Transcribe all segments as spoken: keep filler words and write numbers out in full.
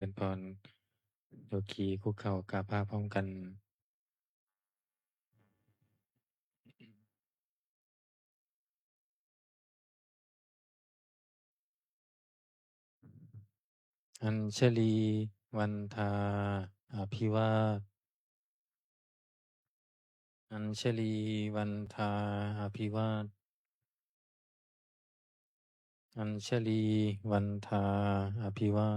เป็นพร โยคีคุกเข่ากราบพระพร้อมกัน Añjalī vandā abhivā Añjalī vandā abhivā Añjalī vandā abhivā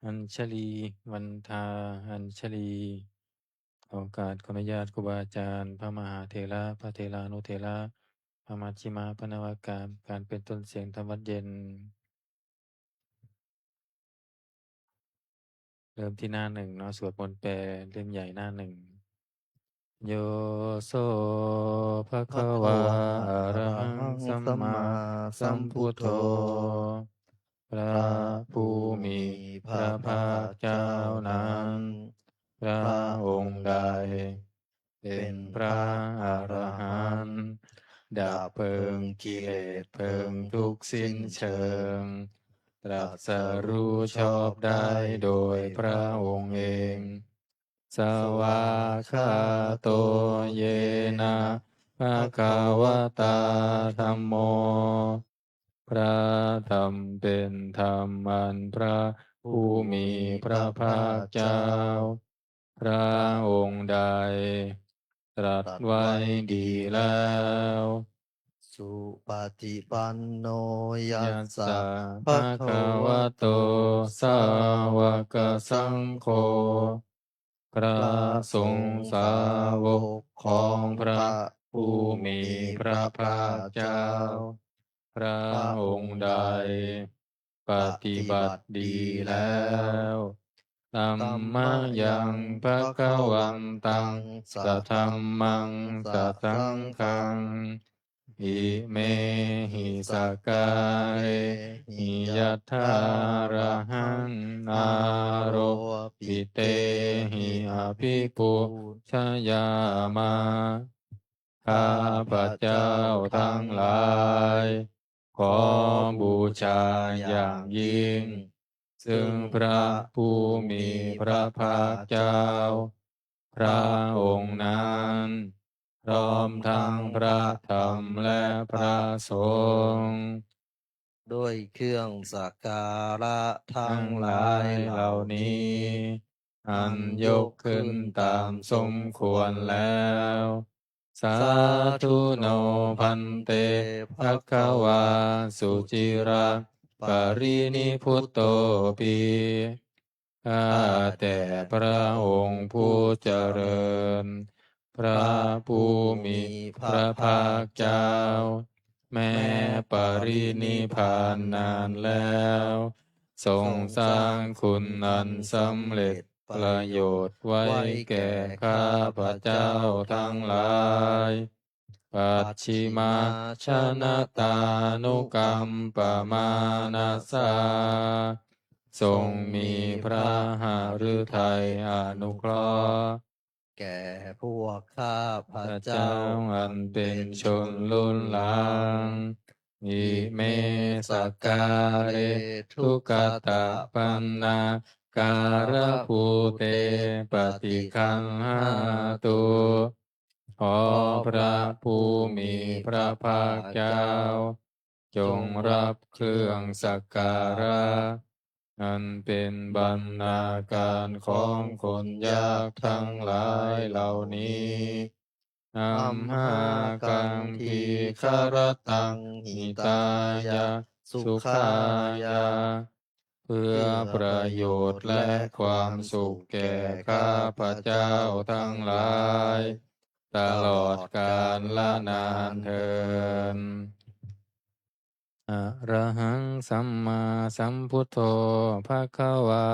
Añjalī vandā Añjalī ขอโอกาสขออนุญาตครูบาอาจารย์ พระมหาเถระ พระเถรานุเถระ พระมัชฌิมะ พระนวากะ การเป็นต้นเสียงธรรมวัตรเย็น เริ่มที่หน้าหนึ่งเนาะ สวดมนต์แปลเล่มใหญ่หน้าหนึ่ง Yo so bhagavā arahaṃ sammāsambuddho พระผู้มีพระภาคเจ้านั้น พระองค์ใด เป็นพระอรหันต์ ดับเพลิงกิเลสเพลิงทุกข์สิ้นเชิง ตรัสรู้ชอบได้โดยพระองค์เอง Svākkhāto yena bhagavatā dhammo พระธรรมเป็นธรรมอันพระผู้มีพระภาคเจ้า พระองค์ใด ตรัสไว้ดีแล้ว Supaṭipanno yassa bhagavato sāvakasaṅgho พระสงฆ์สาวกของพระผู้มีพระภาคเจ้า พระองค์ใด ปฏิบัติดีแล้ว Tammayaṃ bhagavantaṃ sadhammaṃ sasaṅghaṃ imehi sakkārehi yathārahaṃ āropitehi abhipūjayāma ข้าพเจ้าทั้งหลาย ขอบูชาอย่างยิ่ง ซึ่งพระผู้มีพระภาคเจ้า พระองค์นั้น พร้อมทั้งพระธรรมและพระสงฆ์ ด้วยเครื่องสักการะทั้งหลายเหล่านี้ อันยกขึ้นตามสมควรแล้ว Sādhu no bhante bhagavā suciraparinibbutopi ข้าแต่พระองค์ผู้เจริญ พระผู้มีพระภาคเจ้า แม้ปรินิพพานนานแล้ว ทรงสร้างคุณอันสำเร็จประโยชน์ไว้แก่ข้าพเจ้าทั้งหลาย Pacchimājanatānukampamānasā ทรงมีพระหฤทัยอนุเคราะห์ แก่พวกข้าพเจ้า อันเป็นชนรุ่นหลัง Ime sakkāre duggatapaṇṇākārabhūte paṭiggaṇhātu ขอพระผู้มีพระภาคเจ้า จงรับเครื่องสักการะ อันเป็นบรรณาการของคนยากทั้งหลายเหล่านี้ Amhākaṃ dīgharattaṃ hitāya sukhāya เพื่อประโยชน์และความสุขแก่ข้าพเจ้าทั้งหลาย ตลอดกาลนานเทอญ Arahaṃ sammāsambuddho bhagavā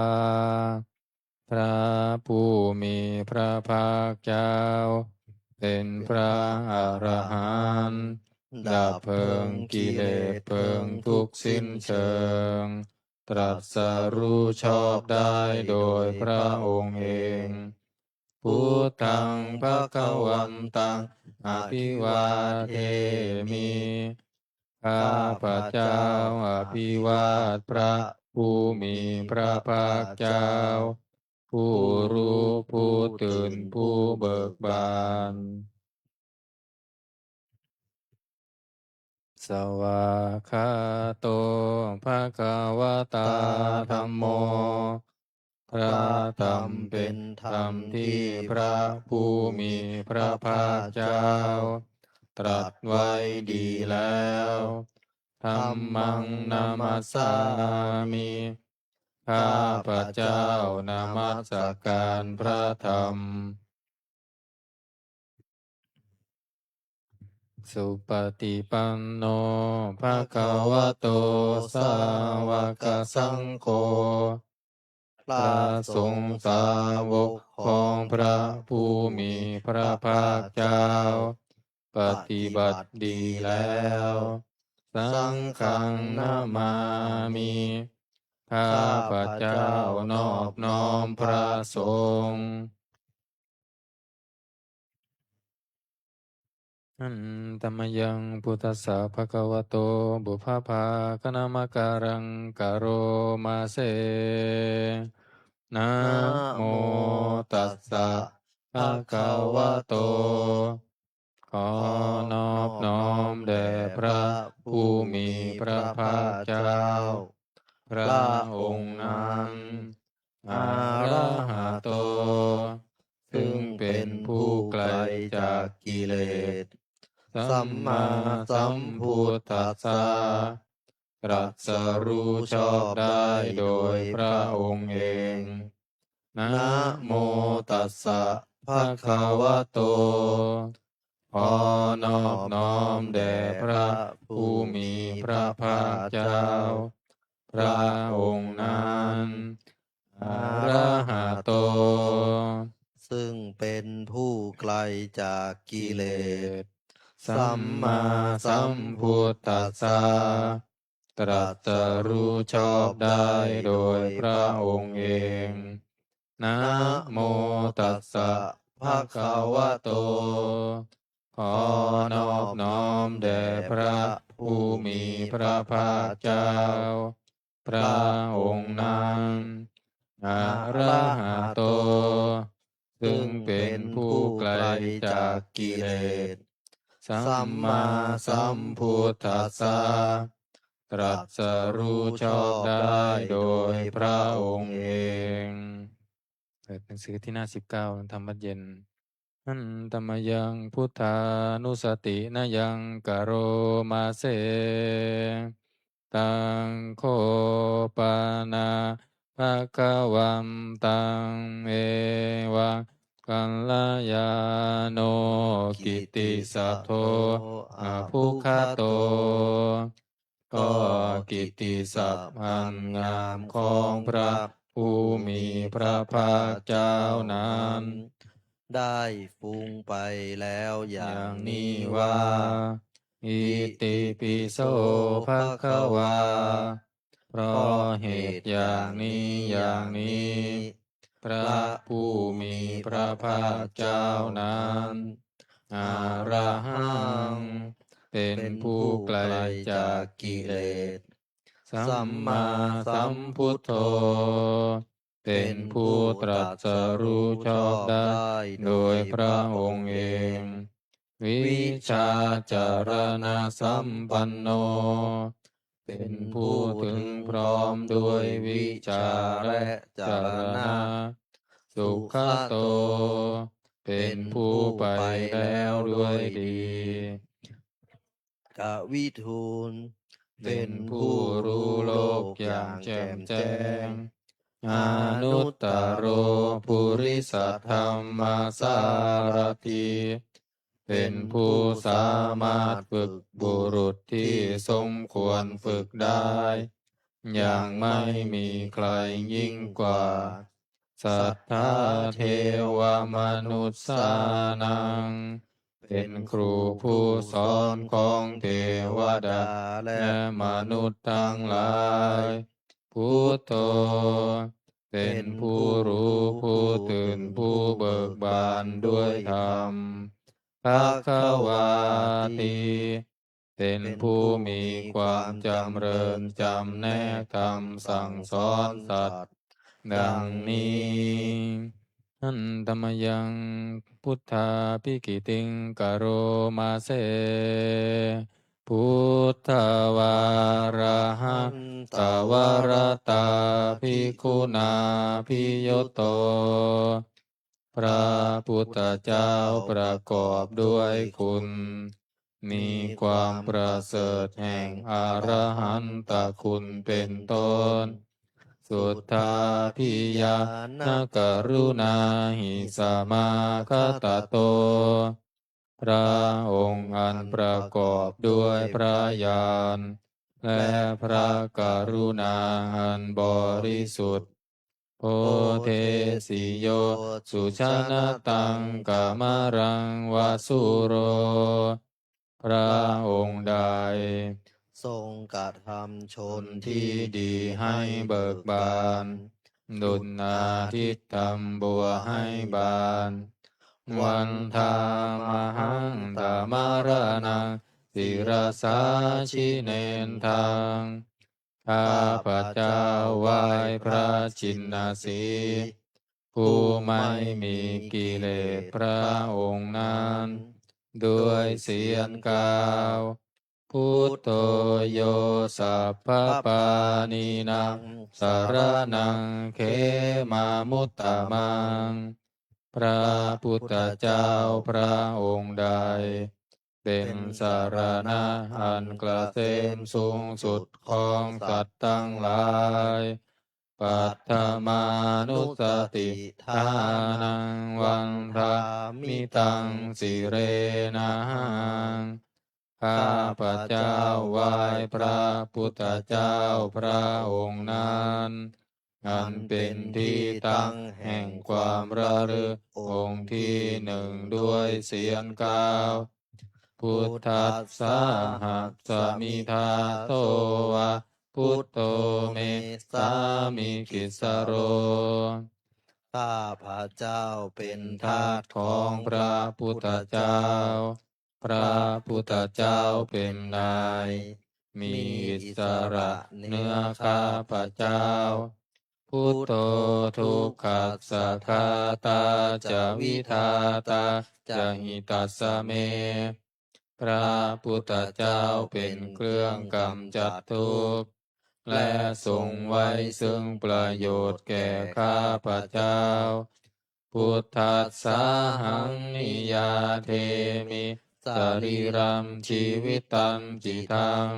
พระผู้มีพระภาคเจ้า เป็นพระอรหันต์ดับเพลิงกิเลสเพลิงทุกข์สิ้นเชิง ตรัสรู้ชอบได้โดยพระองค์เอง Buddhaṃ bhagavantaṃ abhivādemi ข้าพเจ้าอภิวาทพระ ผู้มีพระภาคเจ้า ผู้รู้ ผู้ตื่น ผู้เบิกบาน Svākkhāto bhagavatā dhammo. พระธรรมเป็นธรรมที่พระผู้มีพระภาคเจ้า ตรัสไว้ดีแล้ว Dhammaṃ namassāmi. ข้าพเจ้านมัสการพระธรรม Supaṭipanno bhagavato sāvakasaṅgho. พระสงฆ์สาวกของพระผู้มีพระภาคเจ้า ปฏิบัติดีแล้ว Saṅghaṃ namāmi. ข้าพเจ้านอบน้อมพระสงฆ์ Handa mayaṃ buddhassa bhagavato pubbabhāganamakāraṃ karoma se. Namo tassa bhagavato. ขอนอบน้อมแด่พระผู้มีพระภาคเจ้า พระองค์นั้น Arahato ซึ่งเป็นผู้ไกลจากกิเลส Sammāsambuddhassa ตรัสรู้ชอบได้โดยพระองค์เอง Namo tassa bhagavato. ขอนอบน้อมแด่พระผู้มีพระภาคเจ้า พระองค์นั้น Arahato ซึ่งเป็นผู้ไกลจากกิเลส Sammāsambuddhassa ตรัสรู้ชอบได้โดยพระองค์เอง Namo tassa bhagavato. ขอนอบน้อมแด่พระผู้มีพระภาคเจ้า พระองค์นั้น Arahato ซึ่งเป็นผู้ไกลจากกิเลส Sammāsambuddhassa ตรัสรู้ชอบได้โดยพระองค์เอง เปิดหนังสือที่หน้า สิบเก้า ธรรมวัตรเย็น Handa mayaṃ buddhānussatinayaṃ karoma se. Taṃ kho pana bhagavantaṃ evaṃ kalyāṇo kittisaddo abbhuggato. ก็กิตติศัพท์อันงามของพระผู้มีพระภาคเจ้านั้น ได้ฟุ้งไปแล้วอย่างนี้ว่า Itipi so bhagavā. เพราะเหตุอย่างนี้อย่างนี้ พระผู้มีพระภาคเจ้านั้น arahaṃ เป็นผู้ไกลจากกิเลส sammāsambuddho เป็นผู้ตรัสรู้ชอบได้โดยพระองค์เอง vijjācaraṇasampanno เป็นผู้ถึงพร้อมด้วยวิชชาและจารณะ sugato เป็นผู้ไปแล้วด้วยดี lokavidū เป็นผู้รู้โลกอย่างแจ่มแจ้ง anuttaro purisadammasārathi เป็นผู้สามารถฝึกบุรุษที่สมควรฝึกได้ อย่างไม่มีใครยิ่งกว่า satthā devamanussānaṃ เป็นครูผู้สอนของเทวดาและมนุษย์ทั้งหลาย buddho เป็นผู้รู้ผู้ตื่นผู้เบิกบานด้วยธรรม bhagavāti เป็นผู้มีความจำเริญจำแนกธรรมสั่งสอนสัตว์ ดังนี้ Handa mayaṃ buddhābhigītiṃ karoma se. Buddhavārahantavaratā bhikkhunā abhiyutto. พระพุทธเจ้าประกอบด้วยคุณ มีความประเสริฐแห่งอรหันตคุณเป็นต้น Suddhābhiñāṇakaruṇāhi samāgatatto. พระองค์อันประกอบด้วยพระญาณ และพระกรุณาอันบริสุทธิ์ Bodhesi yo sujanataṃ kamalaṃ va sūro. พระองค์ใด ทรงกระทำชนที่ดีให้เบิกบาน ดุจอาทิตย์ทำบัวให้บาน Vandāmahaṃ tamaraṇaṃ sirasā jinendaṃ. ข้าพเจ้าไหว้พระจินสีห์ ผู้ไม่มีกิเลสพระองค์นั้น ด้วยเสียงกล่าว Buddho yo sabbapāṇīnaṃ saraṇaṃ khemamuttamaṃ. พระพุทธเจ้าพระองค์ใด เป็นสรณะอันเกษมสูงสุดของสัตว์ทั้งหลาย Paṭhamānussatiṭṭhānaṃ vandāmi taṃ sirenahaṃ. ข้าพเจ้าไหว้พระพุทธเจ้าพระองค์นั้น อันเป็นที่ตั้งแห่งความระลึกองค์ที่หนึ่งด้วยเสียงกล่าว Buddhassāhasmi dhāto va, buddho me sāmikissaro. ข้าพเจ้าเป็นทาสของพระพุทธเจ้า พระพุทธเจ้าเป็นนาย มีอิสระเหนือข้าพเจ้า Buddho dukkhassa ghātā ca vidhātā ca hitassa me. พระพุทธเจ้าเป็นเครื่องกำจัดทุกข์ และทรงไว้ซึ่งประโยชน์แก่ข้าพเจ้า Buddhassāhaṃ niyyādemi sarīraṃ jīvitañcidaṃ.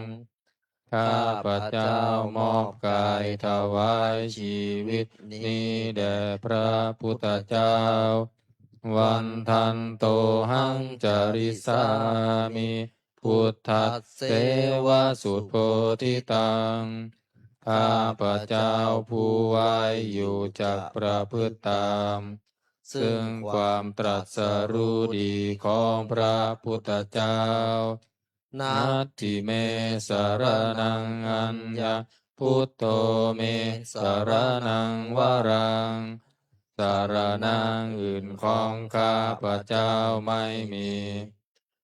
ข้าพเจ้ามอบกายถวายชีวิตนี้แด่พระพุทธเจ้า Vandantohaṃ carissāmi buddhasseva subodhitaṃ. ข้าพเจ้าผู้ไหว้อยู่จักประพฤติตาม ซึ่งความตรัสรู้ดีของพระพุทธเจ้า Natthi me saraṇaṃ aññaṃ, buddho me saraṇaṃ varaṃ. สรณะอื่นของข้าพเจ้าไม่มี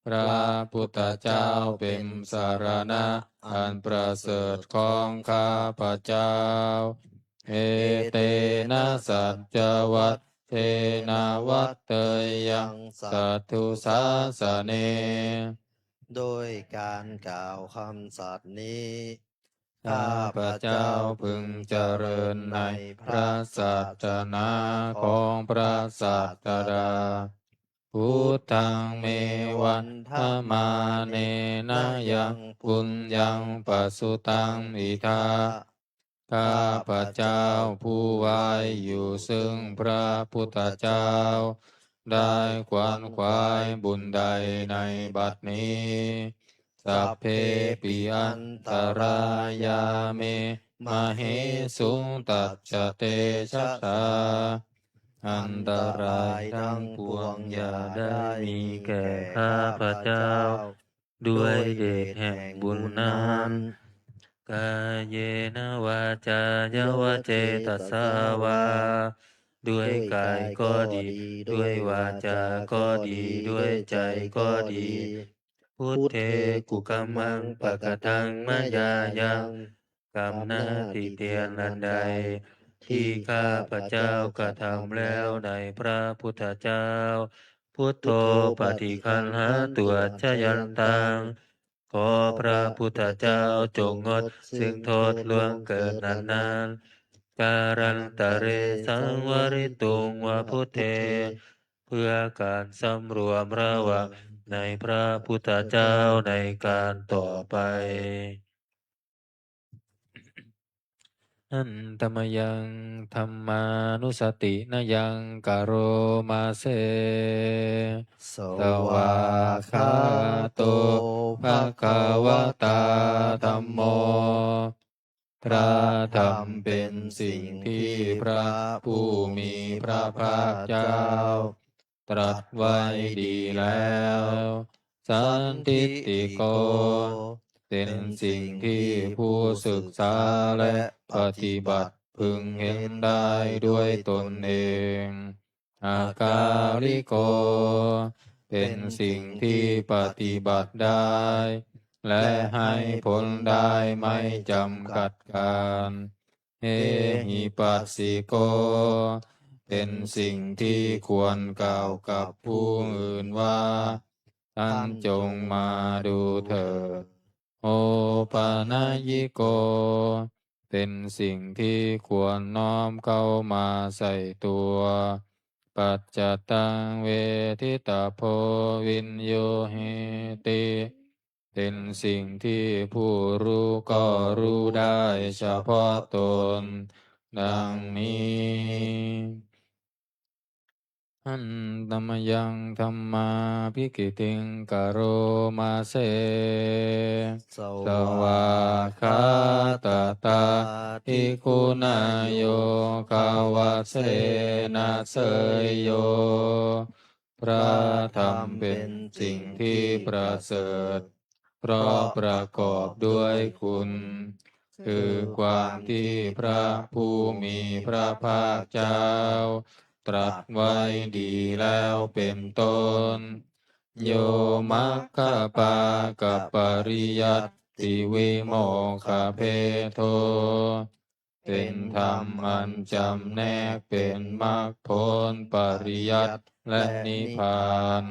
พระพุทธเจ้าเป็นสรณะอันประเสริฐของข้าพเจ้า Etena saccavajjena vaḍḍheyyaṃ satthu sāsane. ด้วยการกล่าวคำสัตย์นี้ ข้าพเจ้าพึงเจริญในพระศาสนาของพระศาสดา Buddhaṃ me vandamānena yaṃ puññaṃ pasutaṃ idha. ข้าพเจ้าผู้ไหว้อยู่ซึ่งพระพุทธเจ้า ได้ขวนขวายบุญใดในบัดนี้ Sabbepi antarāyā me māhesuṃ tassa tejasā. อันตรายทั้งปวงอย่าได้มีแก่ข้าพเจ้า ด้วยเดชแห่งบุญนั้น Kāyena vācāya va cetasā vā. ด้วยกายก็ดี ด้วยวาจาก็ดี ด้วยใจก็ดี Buddhe kukammaṃ pakataṃ mayā yaṃ กรรมหน้าติเตียนอันใด ที่ข้าพเจ้ากระทำแล้วในพระพุทธเจ้า Buddho paṭiggaṇhātu accayantaṃ ขอพระพุทธเจ้าจงงดซึ่งโทษล่วงเกินนั้นๆ Kālantare saṃvarituṃ va buddhe เพื่อการสำรวมระวังในพระพุทธเจ้าในการต่อไป Handa mayaṃ dhammānussatinayaṃ karoma se. Svākkhāto bhagavatā dhammo. พระธรรมเป็นสิ่งที่พระผู้มีพระภาคเจ้าตรัสไว้ดีแล้ว Sandiṭṭhiko เป็นสิ่งที่ผู้ศึกษาและปฏิบัติพึงเห็นได้ด้วยตนเอง Akāliko เป็นสิ่งที่ปฏิบัติได้ และให้ผลได้ไม่จำกัดกาล Ehipassiko เป็นสิ่งที่ควรกล่าวกับผู้อื่นว่า ท่านจงมาดูเถิด Opanayiko เป็นสิ่งที่ควรน้อมเข้ามาใส่ตัว Paccattaṃ veditabbo viññūhīti เป็นสิ่งที่ผู้รู้ก็รู้ได้เฉพาะตน ดังนี้ Handa mayaṃ dhammābhigītiṃ karoma se. Svākkhātatādiguṇayogavasena seyyo. พระธรรมเป็นสิ่งที่ประเสริฐ เพราะประกอบด้วยคุณ คือความที่พระผู้มีพระภาคเจ้าตรัสไว้ดีแล้วเป็นต้น Yo maggapākapariyattivimokkhabhedo. เป็นธรรมอันจำแนกเป็นมรรคผล ปริยัติ และนิพพาน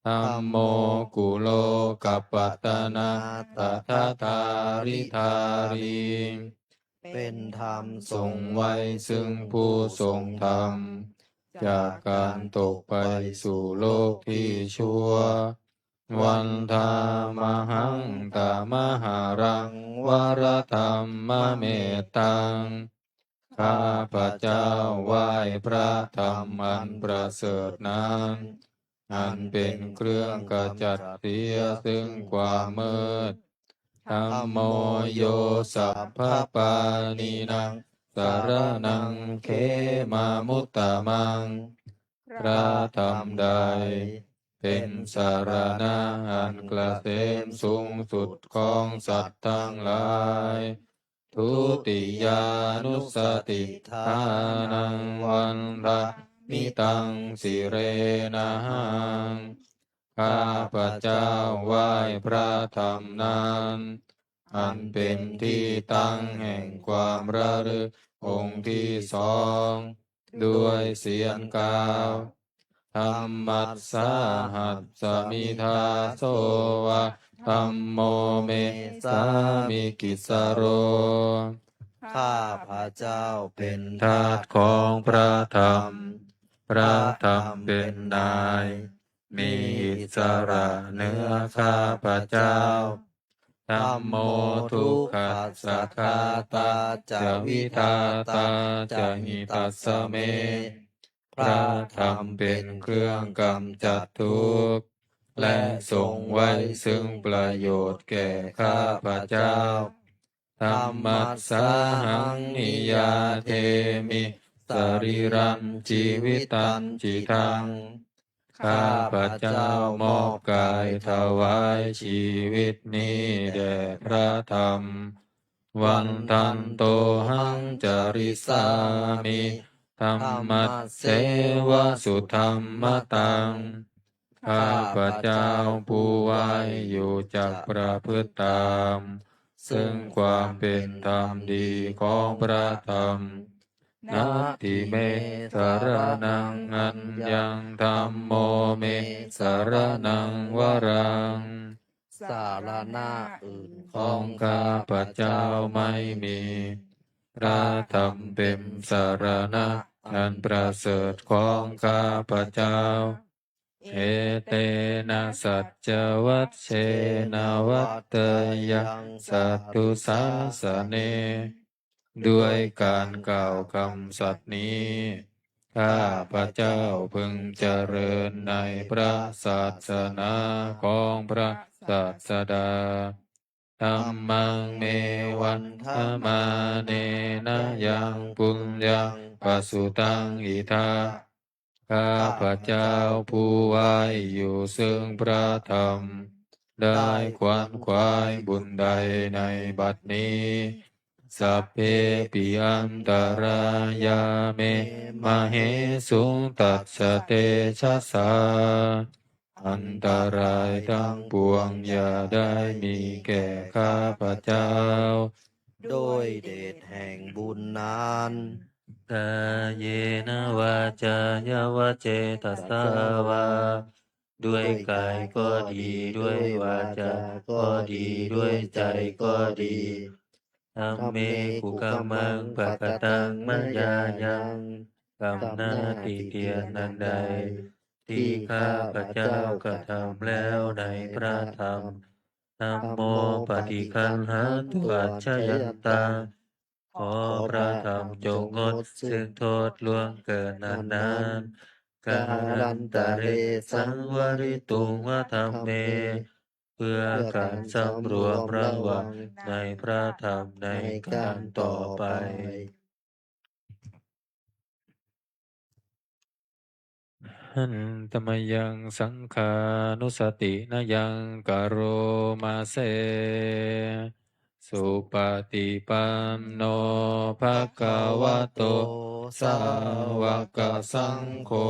Dhammo kulokapatanā tadadhāridhārī. เป็นธรรมทรงไว้ซึ่งผู้ทรงธรรม จากการตกไปสู่โลกที่ชั่ว Vandāmahaṃ tamaharaṃ varamettaṃ. ข้าพเจ้าไหว้พระธรรมอันประเสริฐนั้น อันเป็นเครื่องขจัดเสียซึ่งความมืด Dhammo yo sabbapāṇīnaṃ saraṇaṃ khemamuttamaṃ. พระธรรมใดเป็นสรณะอันเกษมสูงสุดของสัตว์ทั้งหลาย Dutiyānussatiṭṭhānaṃ vandāmi taṃ sirenahaṃ. ข้าพเจ้าไหว้พระธรรมนั้น อันเป็นที่ตั้งแห่งความระลึกองค์ที่สอง ด้วยเสียงกล่าว Dhammassāhasmi dāso va, dhammo me sāmikissaro. ข้าพเจ้าเป็นทาสของพระธรรม พระธรรมเป็นนาย มีอิสระเหนือข้าพเจ้า Dhammo dukkhassa ghātā ca vidhātā ca hitassa me. พระธรรมเป็นเครื่องกำจัดทุกข์ และทรงไว้ซึ่งประโยชน์แก่ข้าพเจ้า Dhammassāhaṃ niyyādemi sarīrañca jīvitañcidaṃ. ข้าพเจ้ามอบกายถวายชีวิตนี้แด่พระธรรม Vandantohaṃ carissāmi dhammasseva sudhammataṃ. ข้าพเจ้าผู้ไหว้อยู่จักประพฤติตาม ซึ่งความเป็นธรรมดีของพระธรรม Natthi me saraṇaṃ aññaṃ, dhammo me saraṇaṃ varaṃ. สรณะอื่นของข้าพเจ้าไม่มี พระธรรมเป็นสรณะอันประเสริฐของข้าพเจ้า Etena saccavajjena vaḍḍheyyaṃ satthu sāsane. ด้วยการกล่าวคำสัตย์นี้ ข้าพเจ้าพึงเจริญในพระศาสนาของพระศาสดา Dhammaṃ me vandamānena yaṃ puññaṃ pasutaṃ idha. ข้าพเจ้าผู้ไหว้อยู่ซึ่งพระธรรม ได้ขวนขวายบุญใดในบัดนี้ Sabbepi antarāyā me māhesuṃ tassa tejasā. อันตรายทั้งปวงอย่าได้มีแก่ข้าพเจ้า ด้วยเดชแห่งบุญนั้น Kāyena vācāya va cetasā vā. ด้วยกายก็ดี ด้วยวาจาก็ดี ด้วยใจก็ดี Dhamme kukammaṃ pakataṃ mayā yaṃ. กรรมหน้าติเตียนอันใด ที่ข้าพเจ้ากระทำแล้วในพระธรรม Dhammo paṭiggaṇhatu accayantaṃ. ขอพระธรรมจงงดซึ่งโทษล่วงเกินอันนั้น Kālantare saṃvarituṃ va dhamme. เพื่อการสำรวมระวังในพระธรรมในการต่อไป Handa mayaṃ saṅghānussatinayaṃ karoma se. Supaṭipanno bhagavato sāvakasaṅgho.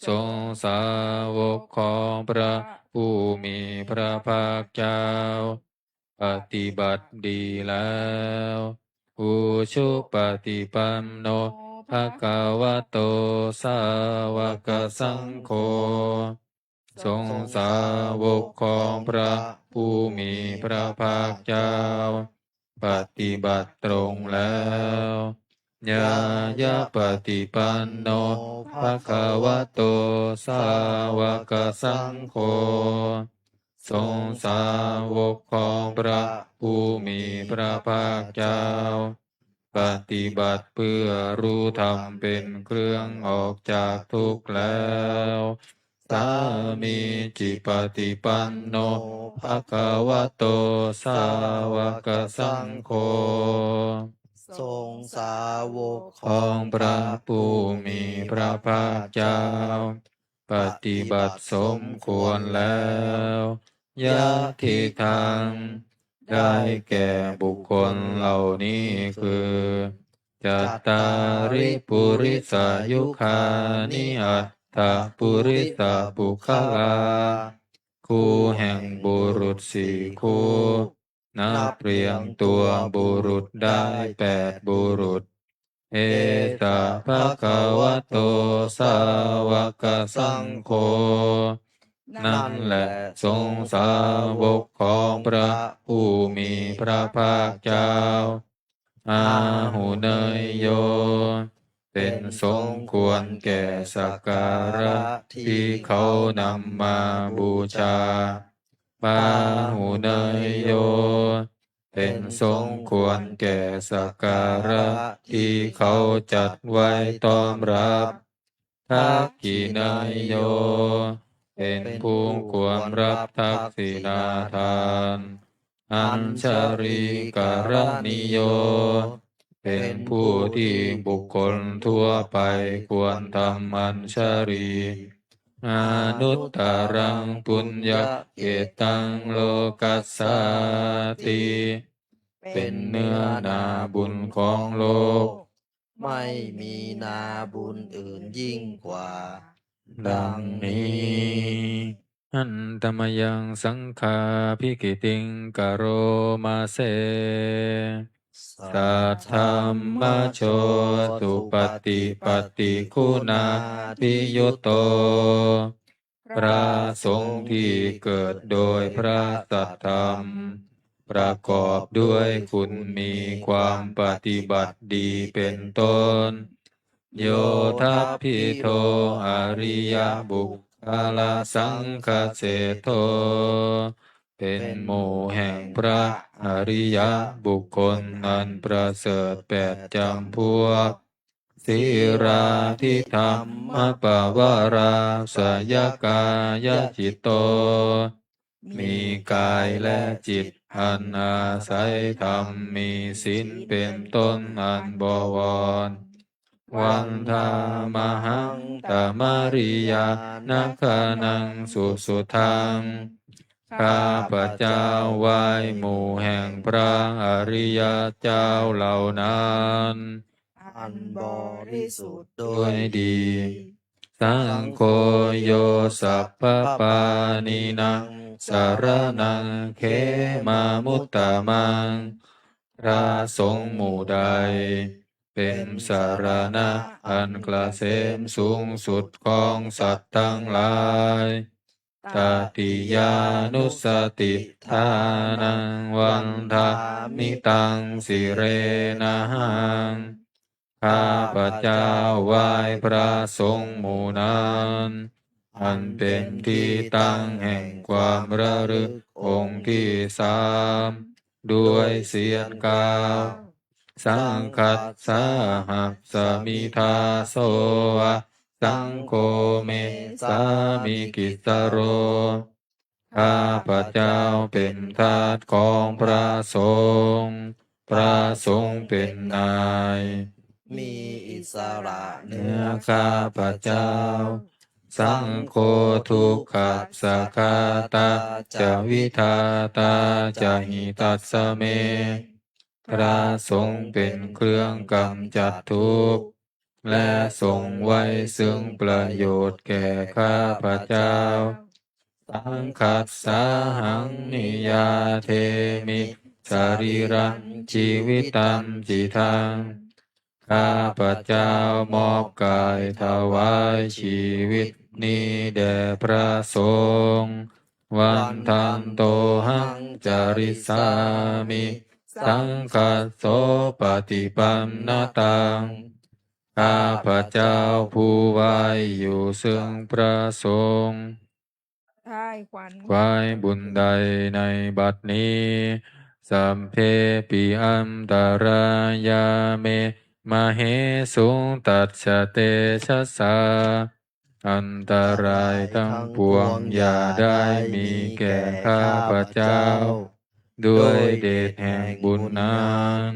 ทรงสาวกของพระผู้มีพระภาคเจ้า ปฏิบัติดีแล้ว Ujupaṭipanno bhagavato sāvakasaṅgho. ทรงสาวกของพระผู้มีพระภาคเจ้า ปฏิบัติตรงแล้ว Ñāyapaṭipanno bhagavato sāvakasaṅgho. ทรงสาวกของพระผู้มีพระภาคเจ้า ปฏิบัติเพื่อรู้ธรรมเป็นเครื่องออกจากทุกข์แล้ว Sāmīcipaṭipanno bhagavato sāvakasaṅgho. ทรงสาวกของพระผู้มีพระภาคเจ้า ปฏิบัติสมควรแล้ว Yadidaṃ ได้แก่บุคคลเหล่านี้คือ Cattāri purisayugāni aṭṭha purisapuggalā. คู่แห่งบุรุษสี่คู่ นับเรียงตัวบุรุษได้แปดบุรุษ Esa bhagavato sāvakasaṅgho. นั่นแหละทรงสาวกของพระผู้มีพระภาคเจ้า Āhuneyyo เป็นสมควรแก่สักการะที่เขานำมาบูชา Pāhuneyyo เป็นสมควรแก่สักการะที่เขาจัดไว้ต้อนรับ Dakkhiṇeyyo เป็นผู้ควรรับทักษิณาทาน Añjalikaraṇīyo เป็นผู้ที่บุคคลทั่วไปควรทำอัญชลี Anuttaraṃ puññakkhettaṃ lokassāti เป็นเนื้อนาบุญของโลก ไม่มีนาบุญอื่นยิ่งกว่า ดังนี้ Handa mayaṃ saṅghābhigītiṃ karoma se. Saddhammajo supaṭipattiguṇābhiyutto. พระสงฆ์ที่เกิดโดยพระสัทธรรม ประกอบด้วยคุณมีความปฏิบัติดีเป็นต้น Yo tappito ariyapuggalasaṅghaseṭṭho. เป็นหมู่แห่งพระอริยบุคคลอันประเสริฐแปดจำพวก Sīlādidhammapavarāsayakāyacitto. มีกายและจิตอันอาศัยธรรม มีศีลเป็นต้นอันบวร Vandāmahaṃ tamariyanagaṇaṃ susuddhaṃ. ข้าพเจ้าไหว้หมู่แห่งพระอริยเจ้าเหล่านั้น อันบริสุทธิ์ด้วยดี Saṅgho yo sabbapāṇīnaṃ saraṇaṃ khemamuttamaṃ. พระสงฆ์หมู่ใด เป็นสรณะอันเกษมสูงสุดของสัตว์ทั้งหลาย Tatiyānussatiṭṭhānaṃ vandāmi taṃ sirenahaṃ. ข้าพเจ้าไหว้พระสงฆ์หมู่นั้น อันเป็นที่ตั้งแห่งความระลึกองค์ที่สาม ด้วยเสียงกล่าว Saṅghassāhasmi dāso va, saṅgho me sāmikissaro. ข้าพเจ้าเป็นทาสของพระสงฆ์ พระสงฆ์เป็นนาย มีอิสระเหนือข้าพเจ้า Saṅgho dukkhassa ghātā ca vidhātā ca hitassa me. พระสงฆ์เป็นเครื่องกำจัดทุกข์ และทรงไว้ซึ่งประโยชน์แก่ข้าพเจ้า Saṅghassāhaṃ niyyādemi sarīrañjīvitañcidaṃ. ข้าพเจ้ามอบกายถวายชีวิตนี้แด่พระสงฆ์ Vandantohaṃ carissāmi saṅghassopaṭipannataṃ. ข้าพเจ้าผู้ไหว้อยู่ซึ่งพระสงฆ์ ได้ขวัญ ขวายบุญใดในบัดนี้ Sabbepi antarāyā me māhesuṃ tassa tejasā. อันตรายทั้งปวงอย่าได้มีแก่ข้าพเจ้า ด้วยเดชแห่งบุญนั้น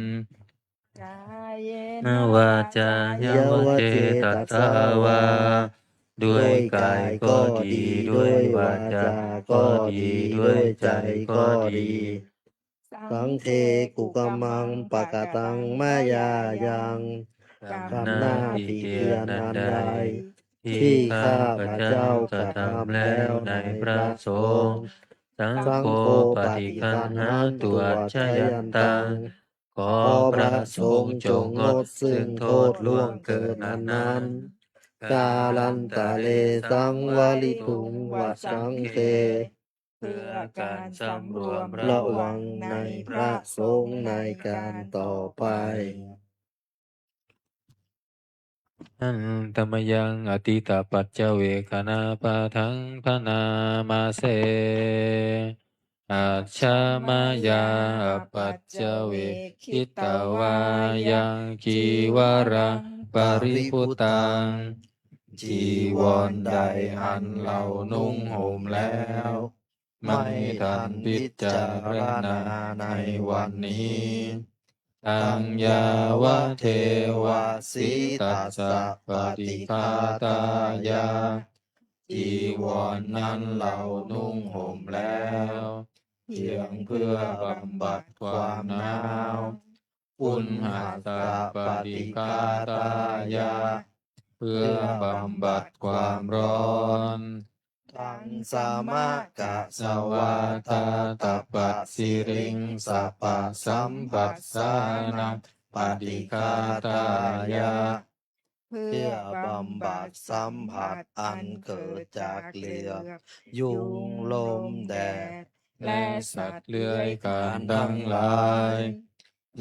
Kāyena vācāya va cetasā vā. ด้วยกายก็ดี ด้วยวาจาก็ดี ด้วยใจก็ดี Saṅghe kukammaṃ pakataṃ mayā yaṃ. กรรมหน้าติเตียนอันใด ที่ข้าพเจ้ากระทำแล้วในพระสงฆ์ Saṅgho paṭiggaṇhatu accayantaṃ. ขอพระสงฆ์จงงดซึ่งโทษล่วงเกินอันนั้น Kālantare saṃvarituṃ va saṅghe. เพื่อการสำรวมระวังในพระสงฆ์ในการต่อไป Handa mayaṃ atītapaccavekkhaṇapāṭhaṃ bhaṇāma se. Ajja mayā apaccavekkhitvā yaṃ cīvaraṃ paribhuttaṃ. จีวรใดอันเรานุ่งห่มแล้ว ไม่ทันพิจารณาในวันนี้ Taṃ yāvadeva sītassa paṭighātāya. จีวรนั้นเรานุ่งห่มแล้ว เพียงเพื่อบำบัดความหนาว Uṇhassa paṭighātāya. เพื่อบำบัดความร้อน Taṃ samakasavātātapasiriṃsapasamphassānaṃ paṭighātāya เพื่อบำบัดสัมผัสอันเกิดจากเหลือบยุงลมแดด และสัตว์เลื้อยคลานทั้งหลาย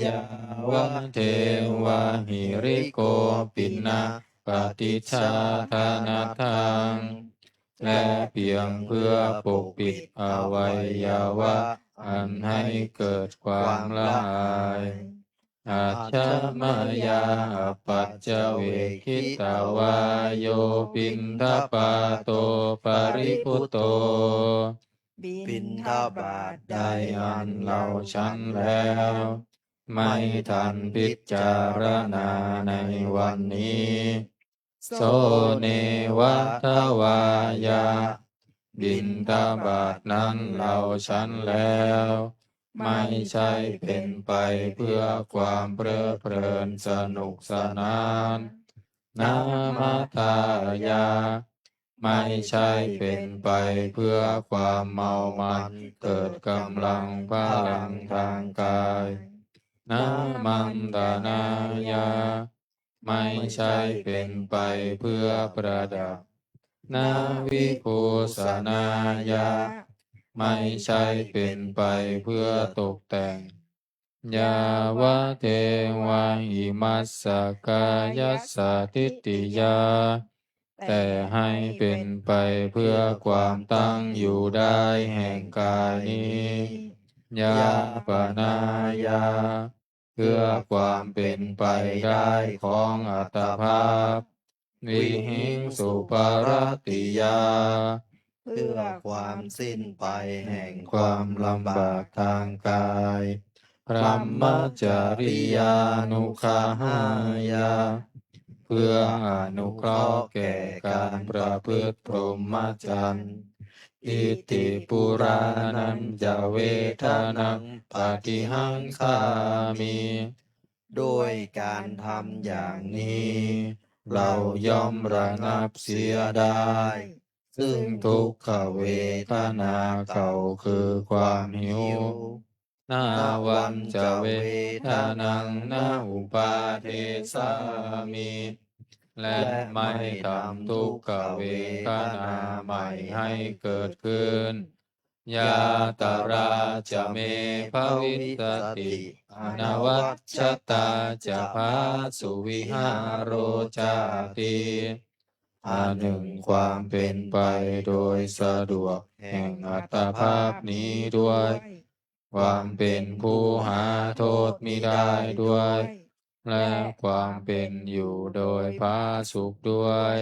Yāvadeva hirikopinaṃ paṭicchādanatthaṃ และเพียงเพื่อปกปิดอวัยวะอันให้เกิดความละอาย Ajja mayā apaccavekkhitvā yo piṇḍapāto paribhutto บิณฑบาตได้อันเราฉันแล้ว ไม่ทันพิจารณาในวันนี้ So neva davāya บิณฑบาตนั้นเราฉันแล้ว ไม่ใช่เป็นไปเพื่อความเพลิดเพลินสนุกสนาน Na madāya ไม่ใช่เป็นไปเพื่อความเมามันเกิดกำลังพลังทางกาย Na maṇḍanāya ไม่ใช่เป็นไปเพื่อประดับ Na vibhūsanāya ไม่ใช่เป็นไปเพื่อตกแต่ง Yāvadeva imassa kāyassa ṭhitiyā แต่ให้เป็นไปเพื่อความตั้งอยู่ได้แห่งกายนี้ Yāpanāya เพื่อความเป็นไปได้ของอัตภาพ Vihiṃsuparatiyā เพื่อความสิ้นไปแห่งความลำบากทางกาย Brahmacariyānuggahāya เพื่ออนุเคราะห์แก่การประพฤติพรหมจรรย์ Iti purāṇañca vedanaṃ paṭihaṅkhāmi ด้วยการทำอย่างนี้ เราย่อมระงับเสียได้ ซึ่งทุกขเวทนาเก่าคือความหิว Nāvañca vedanaṃ na uppādessāmi และไม่ทำทุกขเวทนาใหม่ให้เกิดขึ้น Yātrā ca me bhavissati anavajjatā ca phāsuvihāro cāti อันหนึ่งความเป็นไปโดยสะดวกแห่งอัตภาพนี้ด้วย ความเป็นผู้หาโทษมิได้ด้วย และความเป็นอยู่โดยผาสุกด้วย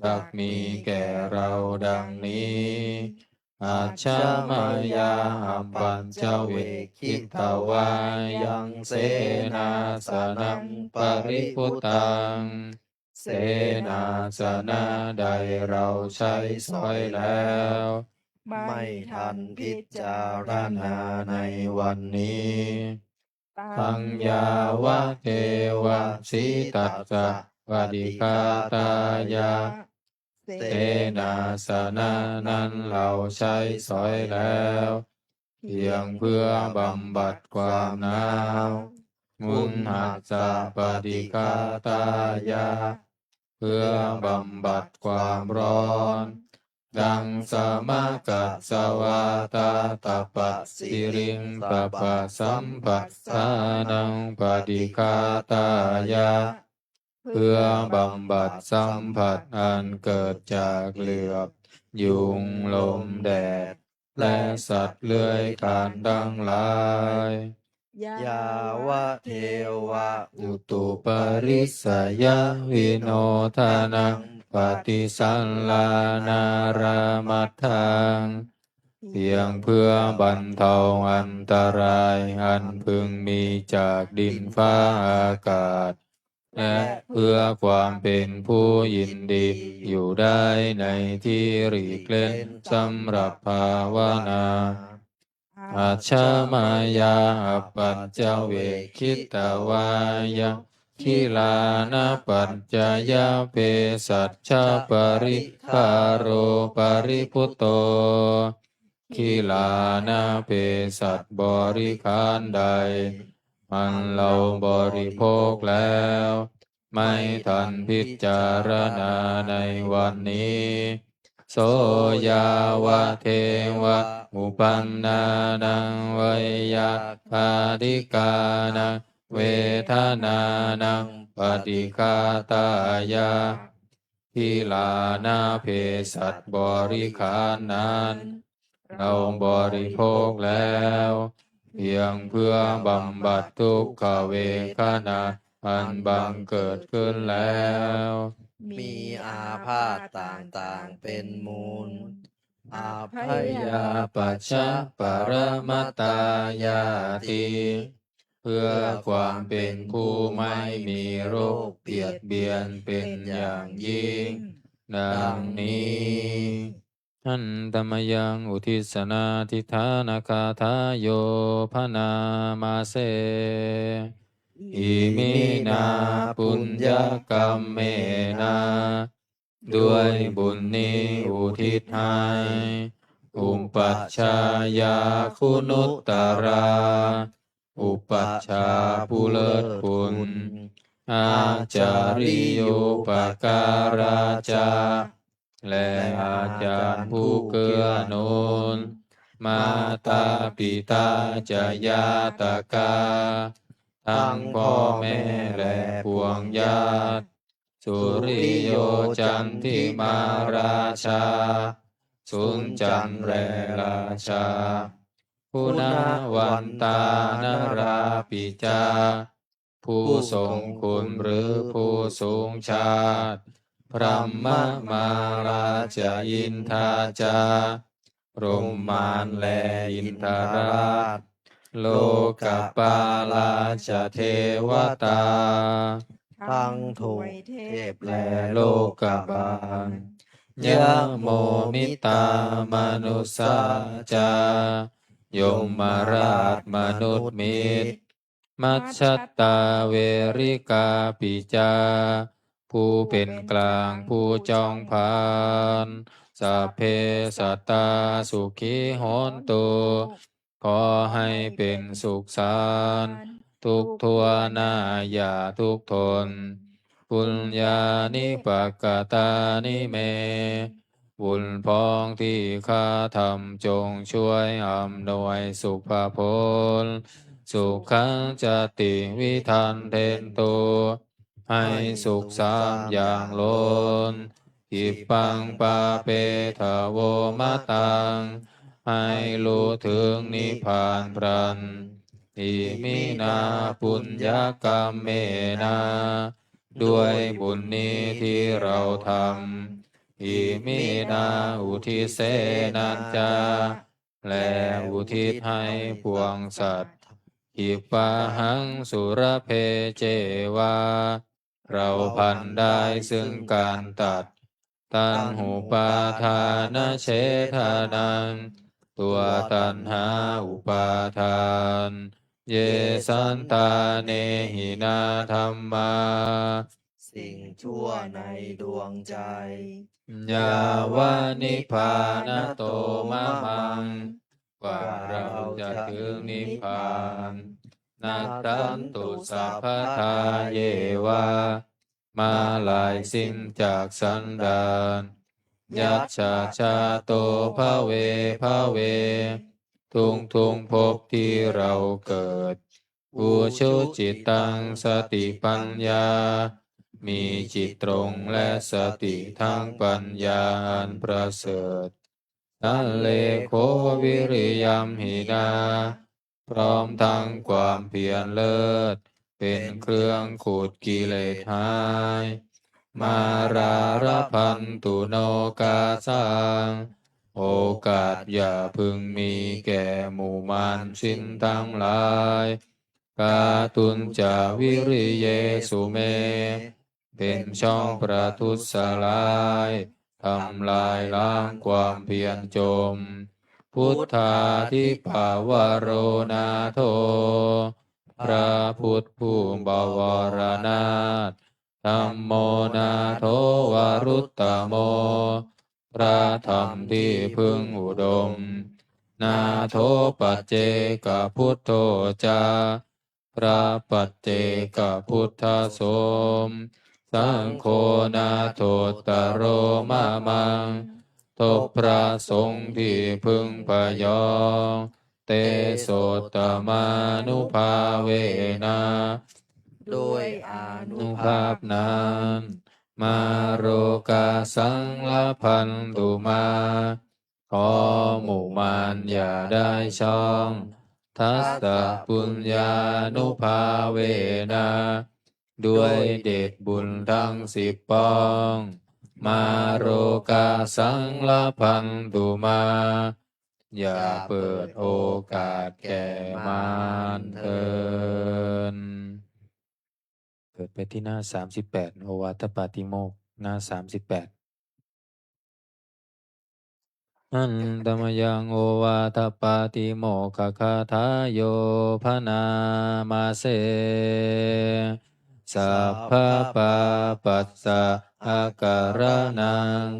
จักมีแก่เราดังนี้ Ajja mayā apaccavekkhitvā yaṃ senāsanaṃ paribhuttaṃ เสนาสนะใดเราใช้สอยแล้ว ไม่ทันพิจารณาในวันนี้ Taṃ yāvadeva sītassa paṭighātāya เสนาสนะนั้นเราใช้สอยแล้ว เพียงเพื่อบำบัดความหนาว Uṇhassa paṭighātāya เพื่อบำบัดความร้อน Taṃ samakasavātātapasiriṃsapasamphassānaṃ paṭighātāya เพื่อบำบัดสัมผัสอันเกิดจากเหลือบยุงลมแดด และสัตว์เลื้อยคลานทั้งหลาย Yāvadeva utuparissayavinodanaṃ paṭisallānārāmatthaṃ เพียงเพื่อบรรเทาอันตรายอันพึงมีจากดินฟ้าอากาศ และเพื่อความเป็นผู้ยินดีอยู่ได้ในที่หลีกเล่นสำหรับภาวนา Ajja mayā apaccavekkhitvā yaṃ Gilānapaccayabhesajjaparikkhāro paribhutto. Gilānaphesajบริขารใด อันเราบริโภคแล้ว ไม่ทันพิจารณาในวันนี้ So yāvadeva uppannānaṃ veyyābādhikānaṃ vedanānaṃ paṭighātāya. Gilānaphesajบริขารนั้น เราบริโภคแล้ว เพียงเพื่อบำบัดทุกขเวทนาอันบังเกิดขึ้นแล้ว มีอาพาธต่างๆเป็นมูล Abyāpajjhaparamatāyāti. เพื่อความเป็นผู้ไม่มีโรคเบียดเบียนเป็นอย่างยิ่ง ดังนี้ Handa mayaṃ uddissanādhiṭṭhānagāthāyo bhaṇāma se. Iminā puññakammena. ด้วยบุญนี้อุทิศให้ Upajjhāyā guṇuttarā. อุปัชฌาย์ผู้เลิศคุณ Ācariyūpakārā ca. และอาจารย์ผู้เกื้อหนุน Mātā pitā ca ñātakā. ทั้งพ่อแม่และปวงญาติ Suriyo candimā rājā. สุนจันทร์และราชา Guṇavantā narāpi ca. ผู้ทรงคุณหรือผู้สูงชาติ Brahmamārā ca indā ca. พรหมมารและอินทราช Lokapālā ca devatā. ทั้งทวยเทพและโลกบาล Yamo mittā manussā ca. ยมราชมนุษย์มิตร Majjhattā verikāpi ca. ผู้เป็นกลางผู้จองผลาญ Sabbe sattā sukhī hontu. ขอให้เป็นสุขสันต์ทุกทั่วหน้าอย่าทุกข์ทน Puññāni pakatāni me. บุญพ้องที่ข้าทำจงช่วยอำนวยสุภผล Sukhañca tividhaṃ dentu. ให้สุขสามอย่างล้น Khippaṃ pāpetha vo mataṃ. ให้รู้ถึงนิพพานพลัน Iminā puññakammena. ด้วยบุญนี้ที่เราทำ Iminā uddissenā ca. และอุทิศให้ปวงสัตว์ Khippāhaṃ sulabhe ceva. เราพลันได้ซึ่งการตัด Taṇhupādānachedanaṃ. ตัวตัณหาอุปาทาน Ye santāne hinā dhammā. สิ่งชั่วในดวงใจ Yāva nibbānato mamaṃ. กว่าเราจะถึงนิพพาน Nattantu sabbadā yeva. เมื่อลายสิ้นจากสันดาน Yattha jāto bhave bhave. ทุกๆ ภพที่เราเกิด Ujucittaṃ satipaññā. มีจิตตรงและสติทั้งปัญญาอันประเสริฐ Sallekho viriyamphinā. พร้อมทั้งความเพียรเลิศ เป็นเครื่องขูดกิเลสหาย Mārā labhantu nokāsaṃ. โอกาสอย่าพึงมีแก่หมู่มารสิ้นทั้งหลาย Kātuñca viriyesu me. เป็นช่องประทุษร้าย ทำลายล้างความเพียรจม Buddhādhipavaro nātho. พระพุทธผู้บวรนาถ Dhammo nātho varuttamo พระธรรมที่พึ่งอุดม Nātho paccekabuddho ca พระปัจเจกพุทธสม Saṅgho nāthottaro mamaṃ ทบพระสงฆ์ที่พึ่งพยอง Tesottamānubhāvena ด้วยอานุภาพนั้น Mārokāsaṃ labhantu mā ขอหมู่มารอย่าได้ช่อง Dasapuññānubhāvena ด้วยเดชบุญทั้งสิบป้อง Mārokāsaṃ labhantu mā อย่าเปิดโอกาสแก่มารเทอญ เปิดไปที่หน้าสามสิบแปด โอวาทปาติโมกข์ หน้าสามสิบแปด Handa mayaṃ ovādapātimokkhagathayo bhaṇāma se. Sabbapāpassa akaraṇaṃ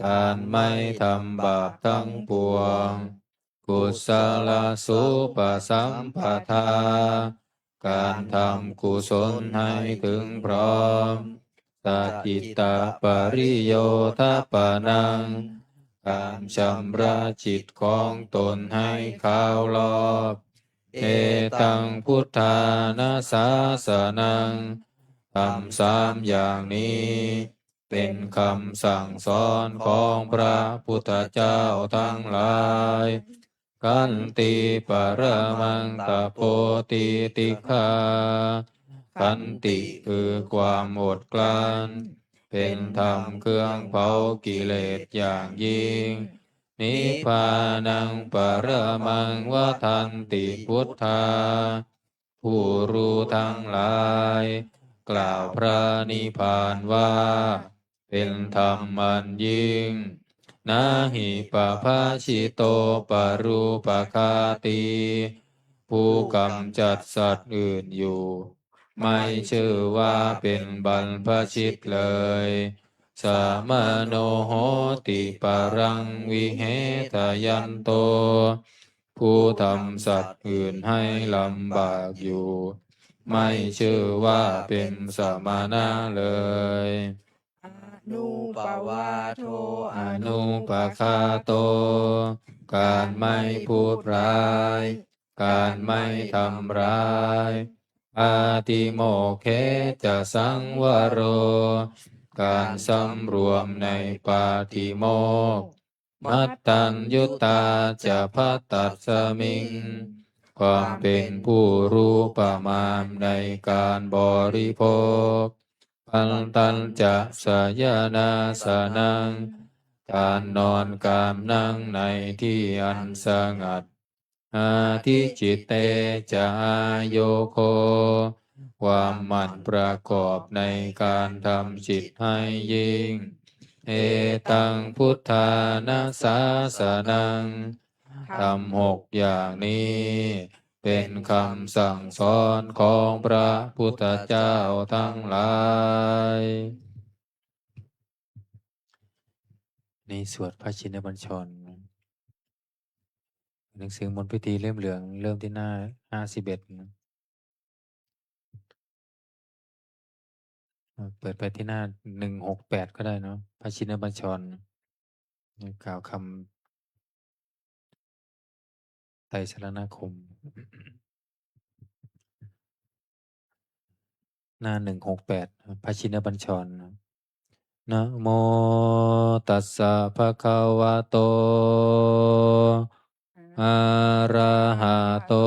การไม่ทำบาปทั้งปวง Kusalasu pasampadā การทำกุศลให้ถึงพร้อม Sacittapariyothapanaṃ การชำระจิตของตนให้ขาวรอบ Etaṃ buddhāna sāsanaṃ ธรรมสามอย่างนี้ เป็นคำสั่งสอนของพระพุทธเจ้าทั้งหลาย Khanti paramaṃ tapotitikkhā ขันติคือความอดกลั้น เป็นธรรมเครื่องเผากิเลสอย่างยิ่ง Nibbānaṃ paramaṃ vadanti buddhā ผู้รู้ทั้งหลาย กล่าวพระนิพพานว่า เป็นธรรมอันยิ่ง Na hi pabhāsito parūpaghātī ผู้กำจัดสัตว์อื่นอยู่ ไม่ชื่อว่าเป็นบรรพชิตเลย Samano hoti paraṃ vihetayanto ผู้ทำสัตว์อื่นให้ลำบากอยู่ ไม่ชื่อว่าเป็นสมณะเลย Anupavādo anupaghāto การไม่พูดร้าย การไม่ทำร้าย Pātimokkhe ca saṃvaro การสำรวมในปาติโมกข์ Mattaññutā ca bhaddasmiṃ ความเป็นผู้รู้ประมาณในการบริโภค Bhaddantacassayanāsanaṃ การนอนการนั่งในที่อันสงัด Adhicitte ca āyogo ความหมั่นประกอบในการทำจิตให้ยิ่ง Etaṃ buddhāna sāsanaṃ ธรรมหกอย่างนี้ เป็นคำสั่งสอนของพระพุทธเจ้าทั้งหลาย นี่สวดพระชินบัญชร หนังสือมนต์พิธีเล่มเหลือง เริ่มที่หน้าห้าสิบเอ็ดนะ เปิดไปที่หน้าหนึ่งหกแปดก็ได้เนาะ พระชินบัญชร กล่าวคำไตรสรณคม หน้าหนึ่งหกแปด พระชินบัญชร Namo tassa bhagavato arahato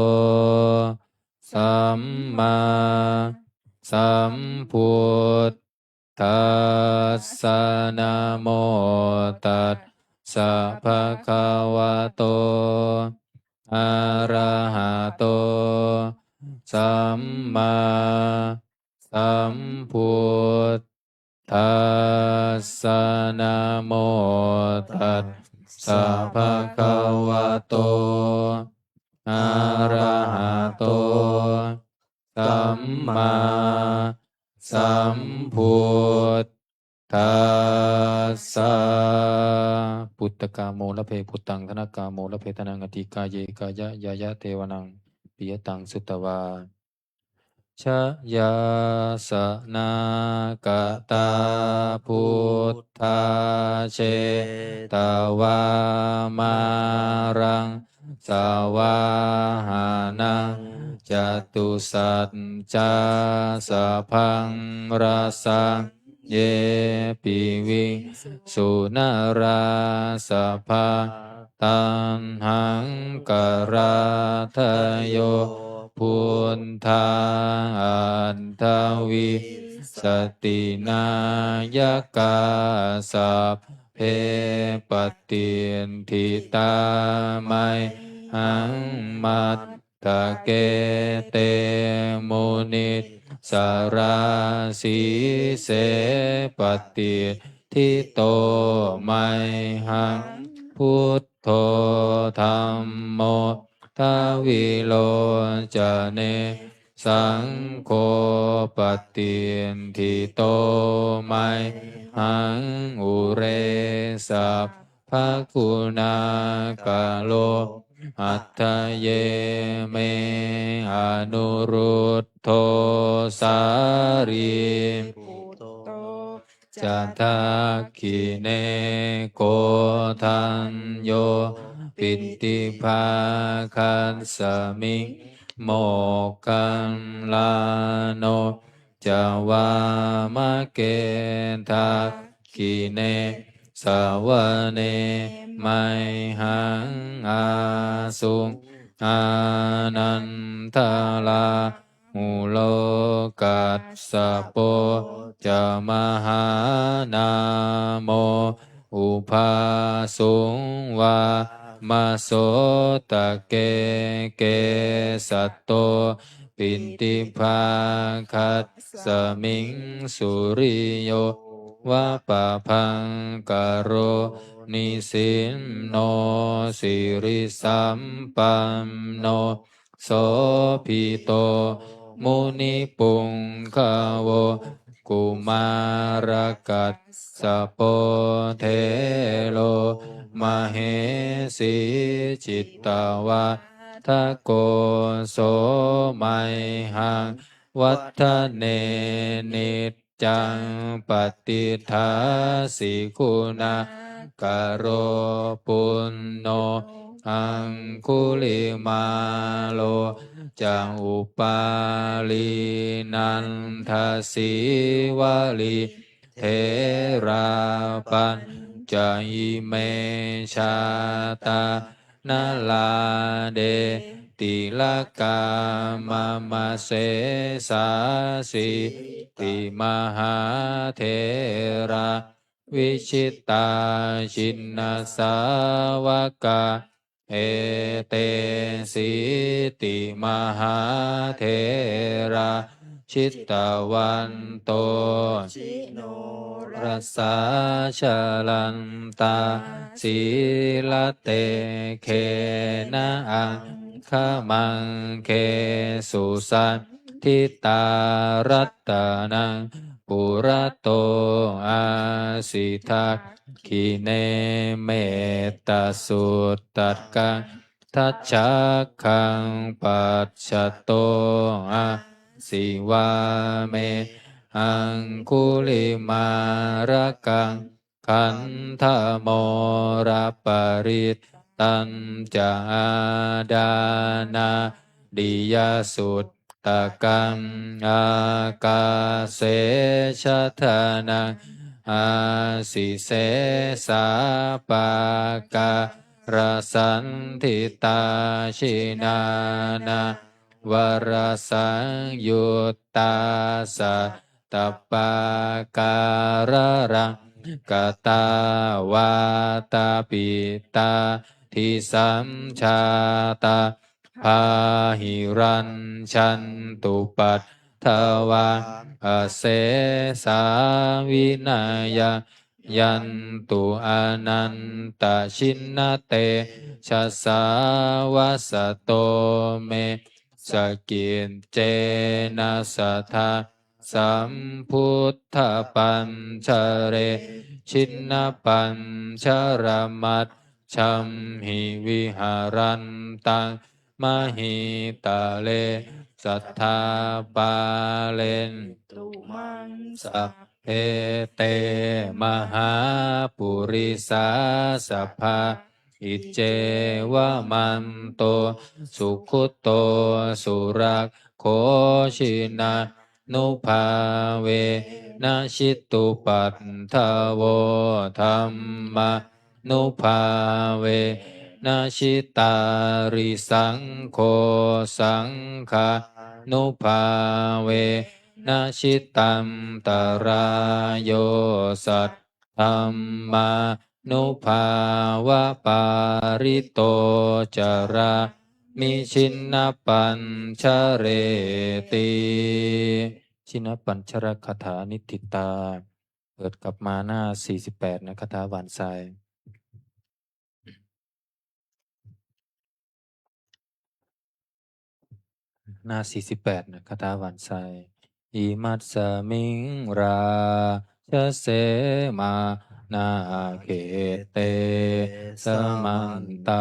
sammāsambuddhassa. Namo tassa bhagavato arahato sammāsambuddhassa. Namo tassa bhagavato arahato buddhassa. Puttakāmo labhe puttaṃ, dhanakāmo labhe dhanaṃ, atthi kāye kāyañāya devānaṃ piyataṃ sutvā. Jayāsanāgatā buddhā jetvā māraṃ savāhanaṃ, catusaccāsabhaṃ rasaṃ ye piviṃsu narāsabhā. Taṇhaṅkarādayo buddhā aṭṭhavīsati nāyakā, sabbe patiṭṭhitā mayhaṃ mat- thake te munissarā. Sīse patiṭṭhito mayhaṃ buddho dhammo dvilocane, saṅgho patiṭṭhito mayhaṃ ure sabbaguṇākaro. Hadaye me anuruddho sārīputto ca dakkhiṇe, koṇḍañño piṭṭhibhāgasmiṃ moggallāno ca vāmake. Dakkhiṇe savane mayhaṃ āsuṃ ānandarāhulo, kassapo ca mahānāmo ubhāsuṃ vāmasotake. Kesato piṭṭhibhāgasmiṃ suriyo va pabhaṅkaro, nisinno sirisampanno sobhito munipuṅgavo. Kumārakassapo thero mahesī cittavādako, so mayhaṃ vadane niccaṃ patiṭṭhāsi guṇākaro. Puṇṇo aṅgulimālo ca upālī nandasīvalī, therā pañca ime jātā nalāṭe tilakā mama. Sesāsīti mahātherā vijitā jinasāvakā, etesīti mahātherā jitavanto jinorasā, jalantā sīlatejena aṅgamaṅgesu saṇṭhitā. Ratanaṃ purato āsi dakkhiṇe mettasuttakaṃ, dhajaggaṃ pacchato āsi vāme aṅgulimālakaṃ. Khandhamoraparittañca āṭānāṭiyasuttakaṃ, ākāse chadanaṃ āsi sesā pākārasaṇṭhitā. Jinānā varasaṃyuttā sattappākāralaṅkatā, vātapittādisañjātā bāhirajjhattupaddavā, asesā vinayaṃ yantu anantajinatejasā. Vasato me sakiccena sadā sambuddhapañjare, jinapañjaramajjhamhi viharantaṃ mahītale, sadā pālentu maṃ sabbe te mahāpurisāsabhā. Iccevamanto sugutto surakkho, jinānubhāvena jitupaddavo, dhammānubhāvena jitārisaṅgho, saṅghānubhāvena jitantarāyo, saddhammānubhāvapālito carāmi jinapañjareti. ชินปัญจรคาถา นิฏฐิตา เปิดกลับมาหน้า สี่สิบแปด นะ คาถาหว่านทราย หน้า สี่สิบแปด นะ คาถาหว่านทราย Imasmiṃ rājase mahākhette samantā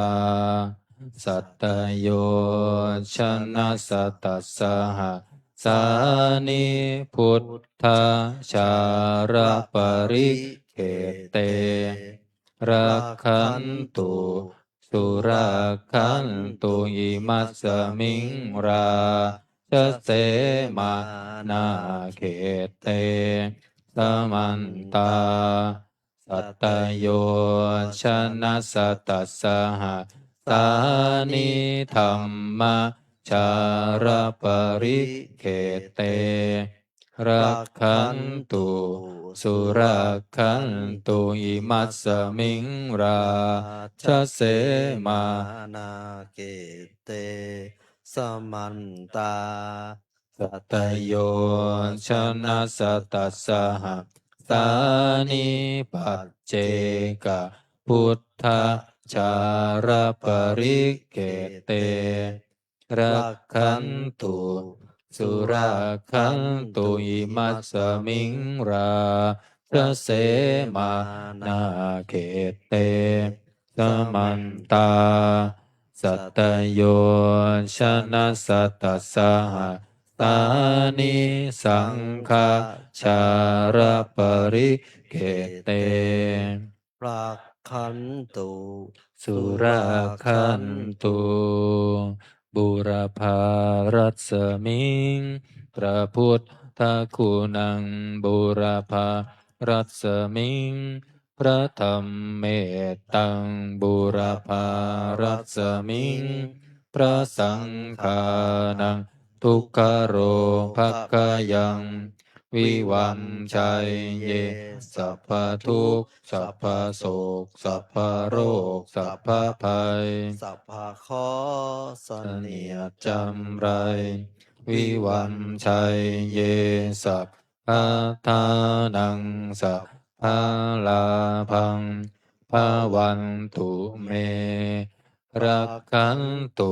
satayojanasatasahassāni buddhajālaparikkhette rakkhantu surakkhantu. Imasmiṃ rājase mahākhette samantā satayojanasatasahassāni dhammajālaparikkhette rakkhantu surakkhantu. Imasmiṃ rājase mahākhette samantā satayojanasatasahassāni paccekabuddhajālaparikkhette rakkhantu surakkhantu. Imasmiṃ rājase mahākhette samantā satayojanasatasahassāni saṅghajālaparikkhette rakkhantu surakkhantu. Būrapārasmiṃ prabuddhaguṇaṃ būrapārasmiṃ pradhammettaṃ būrapārasmiṃ prasaṅghānaṃ dukkharogabhayaṃ vivañjaye sabbadukkha sabbasoka sabbaroga sabbabhaya sabbakeṭṭha เสนียดจัมไร vivañjaye sabbadhanaṃ sabbalābhaṃ bhavantu me rakkhantu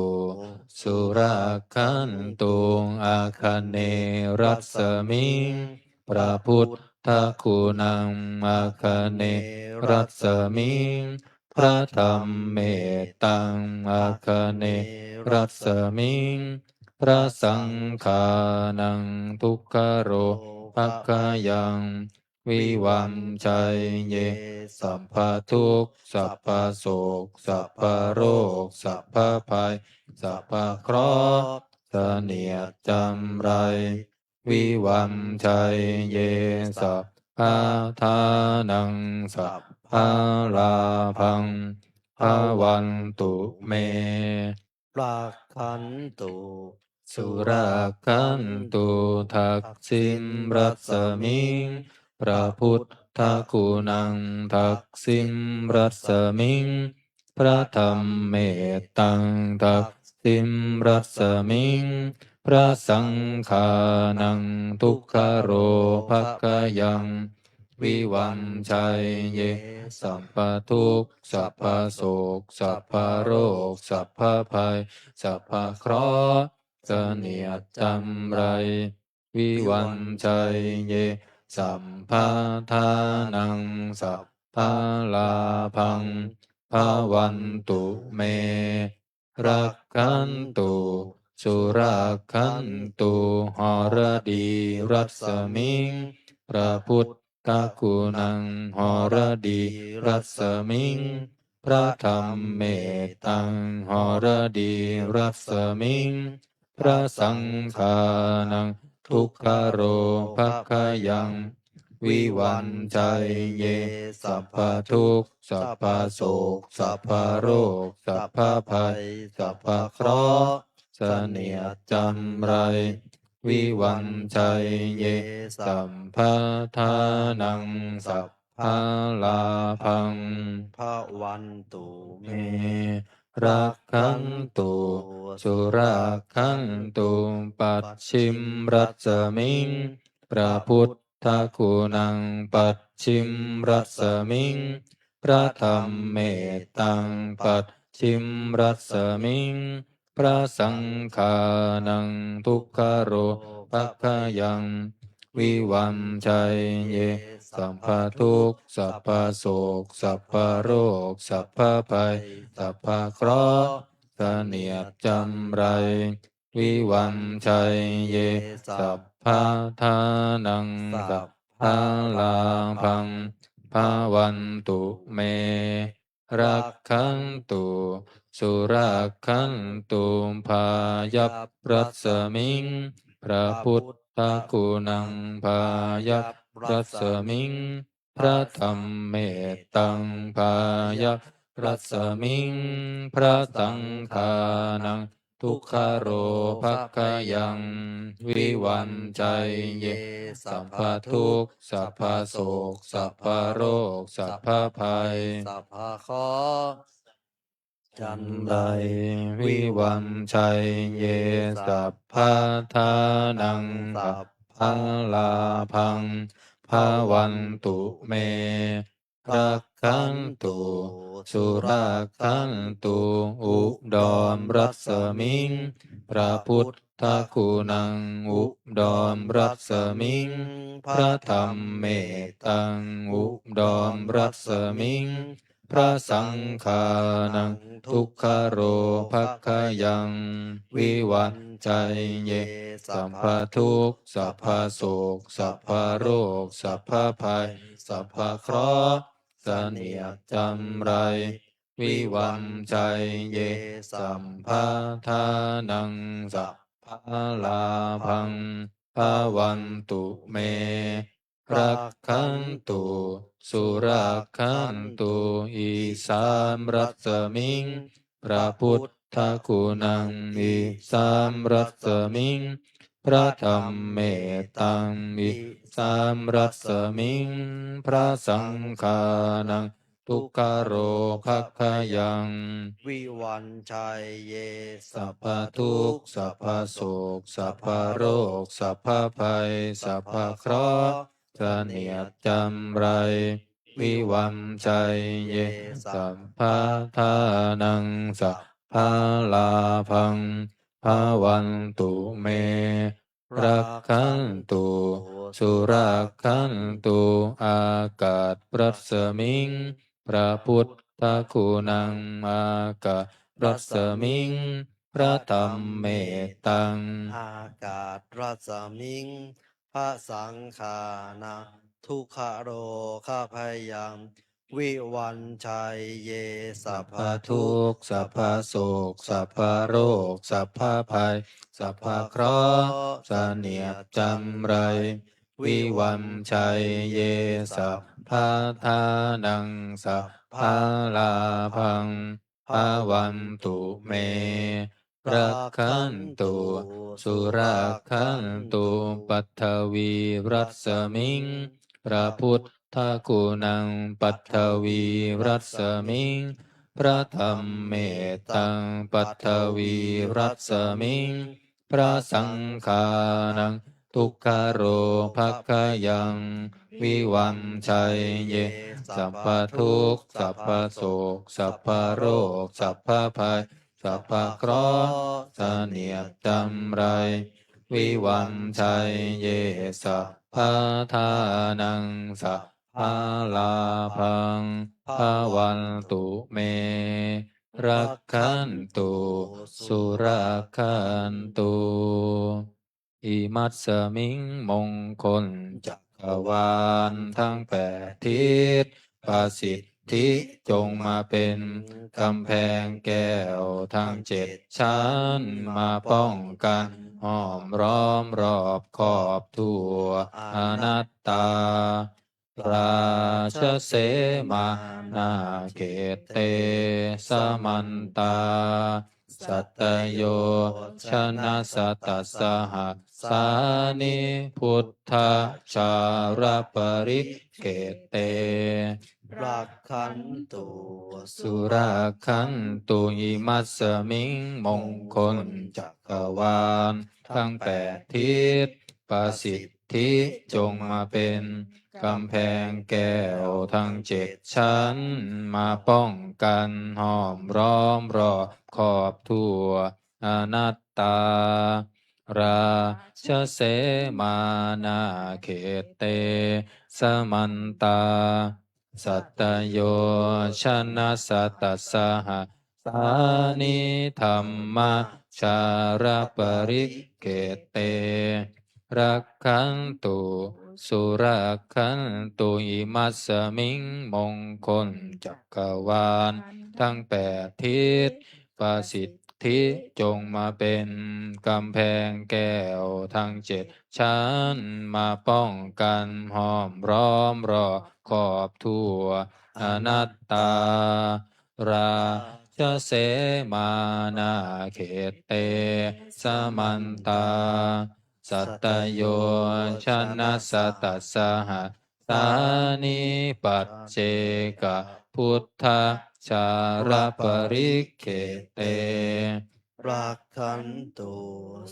surakkhantu. Āganerasmiṃ prabuddhaguṇaṃ āganerasmiṃ pradhammettaṃ āganerasmiṃ prasaṅghānaṃ dukkharogabhayaṃ vivañjaye sabbadukkha sabbasoka sabbaroga sabbabhaya sabbakeṭṭha เสนียดจัมไร vivañjaye sabbadhanaṃ sabbalābhaṃ bhavantu me rakkhantu surakkhantu. Daksiṇarasmiṃ prabuddhaguṇaṃ daksiṇarasmiṃ pradhammettaṃ daksiṇarasmiṃ prasaṅghānaṃ dukkharogabhayaṃ vivañjaye sabbadukkha sabbasoka sabbaroga sabbabhaya sabbakeṭṭha เสนียดจัมไร vivañjaye sabbadhanaṃ sabbalābhaṃ bhavantu me. Rakkhantu surakkhantu, haradī rasmiṃ พระพุทธ guṇaṃ, haradī rasmiṃ พระ dhammetaṃ, haradī rasmiṃ พระ saṅghānaṃ, dukkharogabhayaṃ vivañjaye sabbadukkhasabbasoka sabbaroga sabbabhaya sabbakeราะห์ เสนียดจัญไร vivañjaye sabbadhanaṃ sabbalābhaṃ bhavantu me. Rakkhantu surakkhantu, pacchimaṃ rasmiṃ พระ buddhaguṇaṃ, pacchimaṃ rasmiṃ พระ dhammetaṃ, pacchimaṃ rasmiṃ พระ saṅghānaṃ, dukkharogabhayaṃ vivañjaye sabbadukkhasabbasoka sabbaroga sabbabhaya sabbakeราะห์ เสนียดจัญไร vivañjaye sabbadhanaṃ sabbalābhaṃ bhavantu me. Rakkhantu surakkhantu, พระ rasmiṃ พระ buddhaguṇaṃ, พระ rasmiṃ พระ dhammetaṃ, พระ rasmiṃ พระ saṅghānaṃ, dukkharogabhayaṃ vivañjaye sabbadukkhasabbasoka sabbaroga sabbabhaya sabbakeราะห์ จัญไร vivañjaye sabbadhanaṃ sabbalābhaṃ bhavantu me. Rakkhantu surakkhantu, อุดร rasmiṃ พระ buddhaguṇaṃ, อุดร rasmiṃ พระ dhammetaṃ, อุดร rasmiṃ พระ saṅghānaṃ, dukkharogabhayaṃ vivañjaye sabbadukkhasabbasoka sabbaroga sabbabhaya sabbakeราะห์ เสนียดจัญไร vivañjaye sabbadhanaṃ sabbalābhaṃ bhavantu me. Rakkhantu surakkhantu, อีสาน rasmiṃ พระ buddhaguṇaṃ, อีสาน rasmiṃ พระ dhammetaṃ, อีสาน rasmiṃ พระ saṅghānaṃ, dukkharogabhayaṃ vivañjaye sabbadukkhasabbasoka sabbaroga sabbabhaya sabbakeราะห์ เสนียดจัญไร vivañjaye sabbadhanaṃ sabbalābhaṃ bhavantu me. Rakkhantu surakkhantu, อากาศ rasmiṃ พระ buddhaguṇaṃ, อากาศ rasmiṃ พระ dhammetaṃ, อากาศ rasmiṃ พระ saṅghānaṃ, dukkharogabhayaṃ vivañjaye sabbadukkhasabbasoka sabbaroga sabbabhaya sabbakeราะห์ เสนียดจัญไร vivañjaye sabbadhanaṃ sabbalābhaṃ bhavantu me. Rakkhantu surakkhantu, pathavī rasmiṃ พระ buddhaguṇaṃ, pathavī rasmiṃ พระ dhammetaṃ, pathavī rasmiṃ พระ saṅghānaṃ, dukkharogabhayaṃ vivañjaye sabbadukkhasabbasoka sabbaroga sabbabhaya sabbakeราะห์ เสนียดจัญไร vivañjaye sabbadhanaṃ sabbalābhaṃ bhavantu me rakkhantu surakkhantu. Imasmiṃ มงคลจักรวาลทั้งแปดทิศ ประสิทธิจงมาเป็นกำแพงแก้วทั้งเจ็ดชั้น มาป้องกันห้อมล้อมรอบครอบทั่ว อนัตตา Rājasemmānākhette samantā satayojanasatasahassāni buddhajālaparikkhette rakkhantu surakkhantu. Imasmiṃ มงคลจักรวาลทั้งแปดทิศ ประสิทธิจงมาเป็นกำแพงแก้วทั้งเจ็ดชั้น มาป้องกันห้อมล้อมรอบครอบทั่ว อนัตตา Rājasemmānākhette samantā satayojanasatasahassāni dhammajālaparikkhette rakkhantu surakkhantu. Imasmiṃ มงคลจักรวาลทั้งแปดทิศ ประสิทธิจงมาเป็นกำแพงแก้วทั้งเจ็ดชั้น มาป้องกันห้อมล้อมรอบครอบทั่ว อนัตตา Rājasemmānākhette samantā satayojanasatasahassāni paccekabuddhajālaparikkhette rakkhantu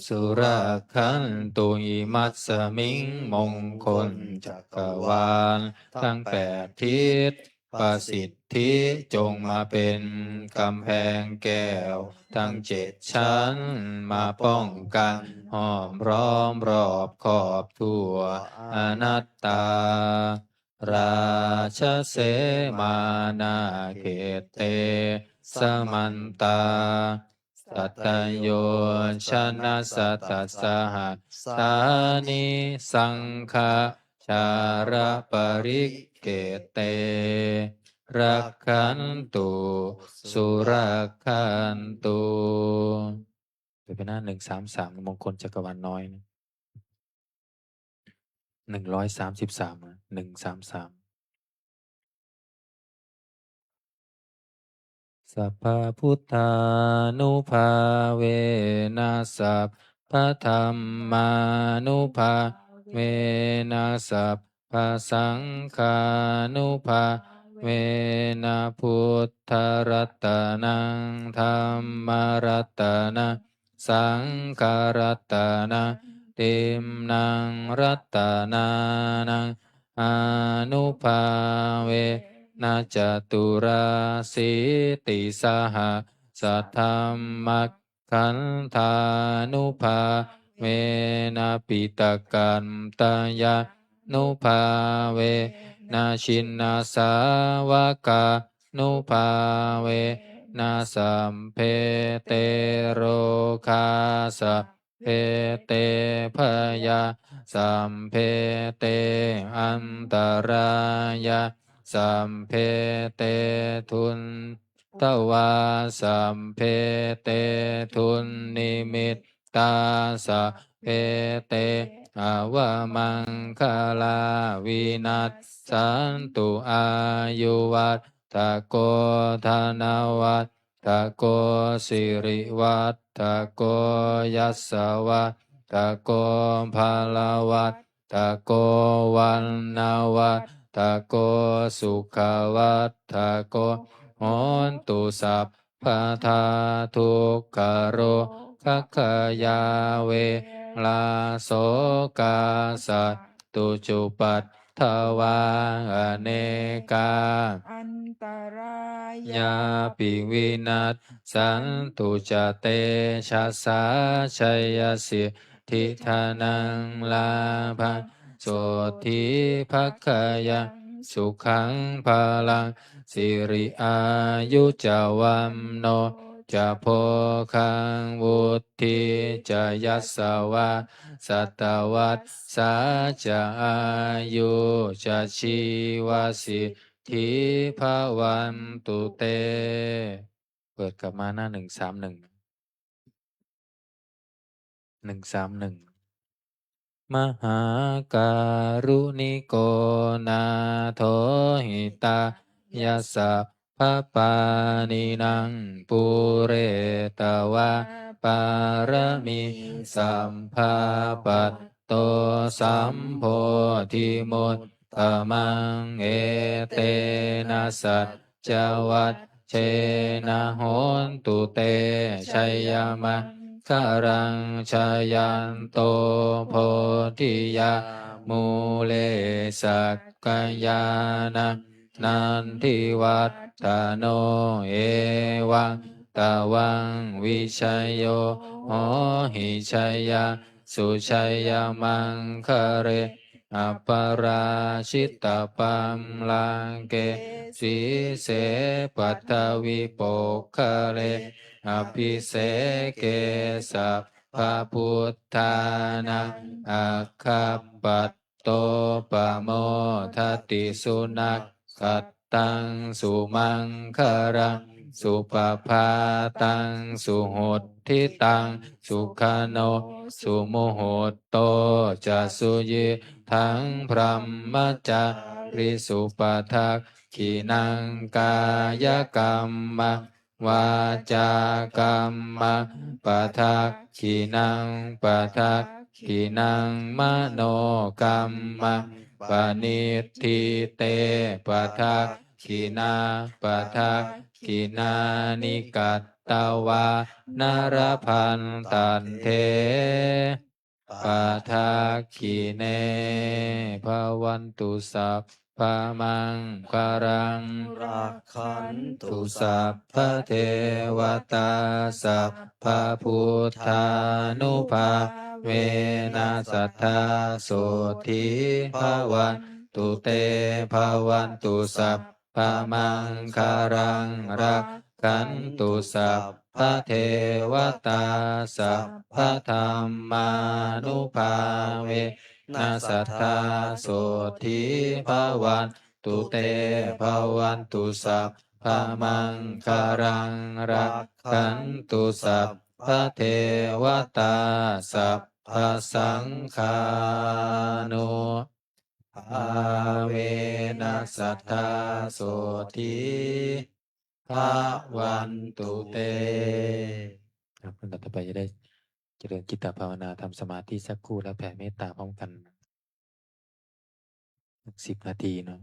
surakkhantu. Imasmiṃ มงคลจักรวาลทั้งแปดทิศ ประสิทธิจงมาเป็นกำแพงแก้วทั้งเจ็ดชั้น มาป้องกันห้อมล้อมรอบครอบทั่ว อนัตตา Rājasemmānākhette samantā satayojanasatasahassāni saṅghajālaparikkhette rakkhantu surakkhantu. เปิดไปหน้าหนึ่งสามสาม มงคลจักรวาลน้อยนะ หนึ่งร้อยสามสิบสาม นะ หนึ่งสามสาม Sabbabuddhānubhāvena sabbadhammānubhāvena sabbasaṅghānubhāvena buddharatanaṃ dhammaratanaṃ saṅgharatanaṃ tiṇṇaṃ ratanānaṃ ānubhāvena caturāsītisahassadhammakkhandhānubhāvena piṭakattayānubhāvena jinasāvakānubhāvena sabbe te rogā sabbe te bhayā sabbe te antarāyā sabbe te dunnimittā sabbe te dunnimittā sabbe te avamaṅgalā vinassantu. Āyuvaḍḍhako dhanavaḍḍhako sirivaḍḍhako yasavaḍḍhako balavaḍḍhako vaṇṇavaḍḍhako sukhavaḍḍhako hotu sabbadā. Dukkharogabhayā verā sokā sattu cupaddavā anekā antarāyāpi vinassantu ca tejasā. Jayasiddhi sotthi dhanaṃ lābhaṃ sotthi bhāgyaṃ sukhaṃ balaṃ siri āyu ca vaṇṇo ca bhogaṃ vuḍḍhī ca yasavā satavassā ca āyū ca jīvasiddhī bhavantu te. เปิดกลับมาหน้า หนึ่งสามหนึ่ง หนึ่งสามหนึ่ง Mahākāruṇiko nātho hitāya sabbapāṇinaṃ pūretvā pāramī sabbā patto sambodhimuttamaṃ etena sac cavajjena hotu te jayamaṅgalaṃ. Jayanto bodhiyā mūle sakyānaṃ nandivaḍḍhano evaṃ tvaṃ vijayo hohi jayassu jayamaṅgale aparājitapallaṅke sīse paṭhavipokkhare abhiseke sabbabuddhānaṃ aggappatto pamodati. Sunakkhat taṃ sumaṅgalaṃ supabhātaṃ suhuṭṭhitaṃ sukhaṇo sumuhutto ca suyiṭṭhaṃ brahmacārisu padakkhiṇaṃ kāyakammaṃ vācākammaṃ padakkhiṇaṃ padakkhiṇaṃ manokammaṃ paṇidhī te padakkhiṇā padakkhiṇāni katvāna labhantatthe padakkhiṇe. Bhavantu sabbamaṅgalaṃ rakkhantu sabbadevatā sabbabuddhānubhāvena sadā sotthī bhavantu te. Bhavantu sabbamaṅgalaṃ rakkhantu sabbadevatā sabbadhammānubhāvena sadā sotthī bhavantu te. Bhavantu sabbamaṅgalaṃ rakkhantu sabbadevatā sabbasaṅghānu bhāvena sadā sotthī bhavantu te. ครับ ลำดับต่อไปจะได้เจริญจิตตภาวนา ทำสมาธิสักครู่ แล้วแผ่เมตตาพร้อมกัน สักสิบนาทีเนาะ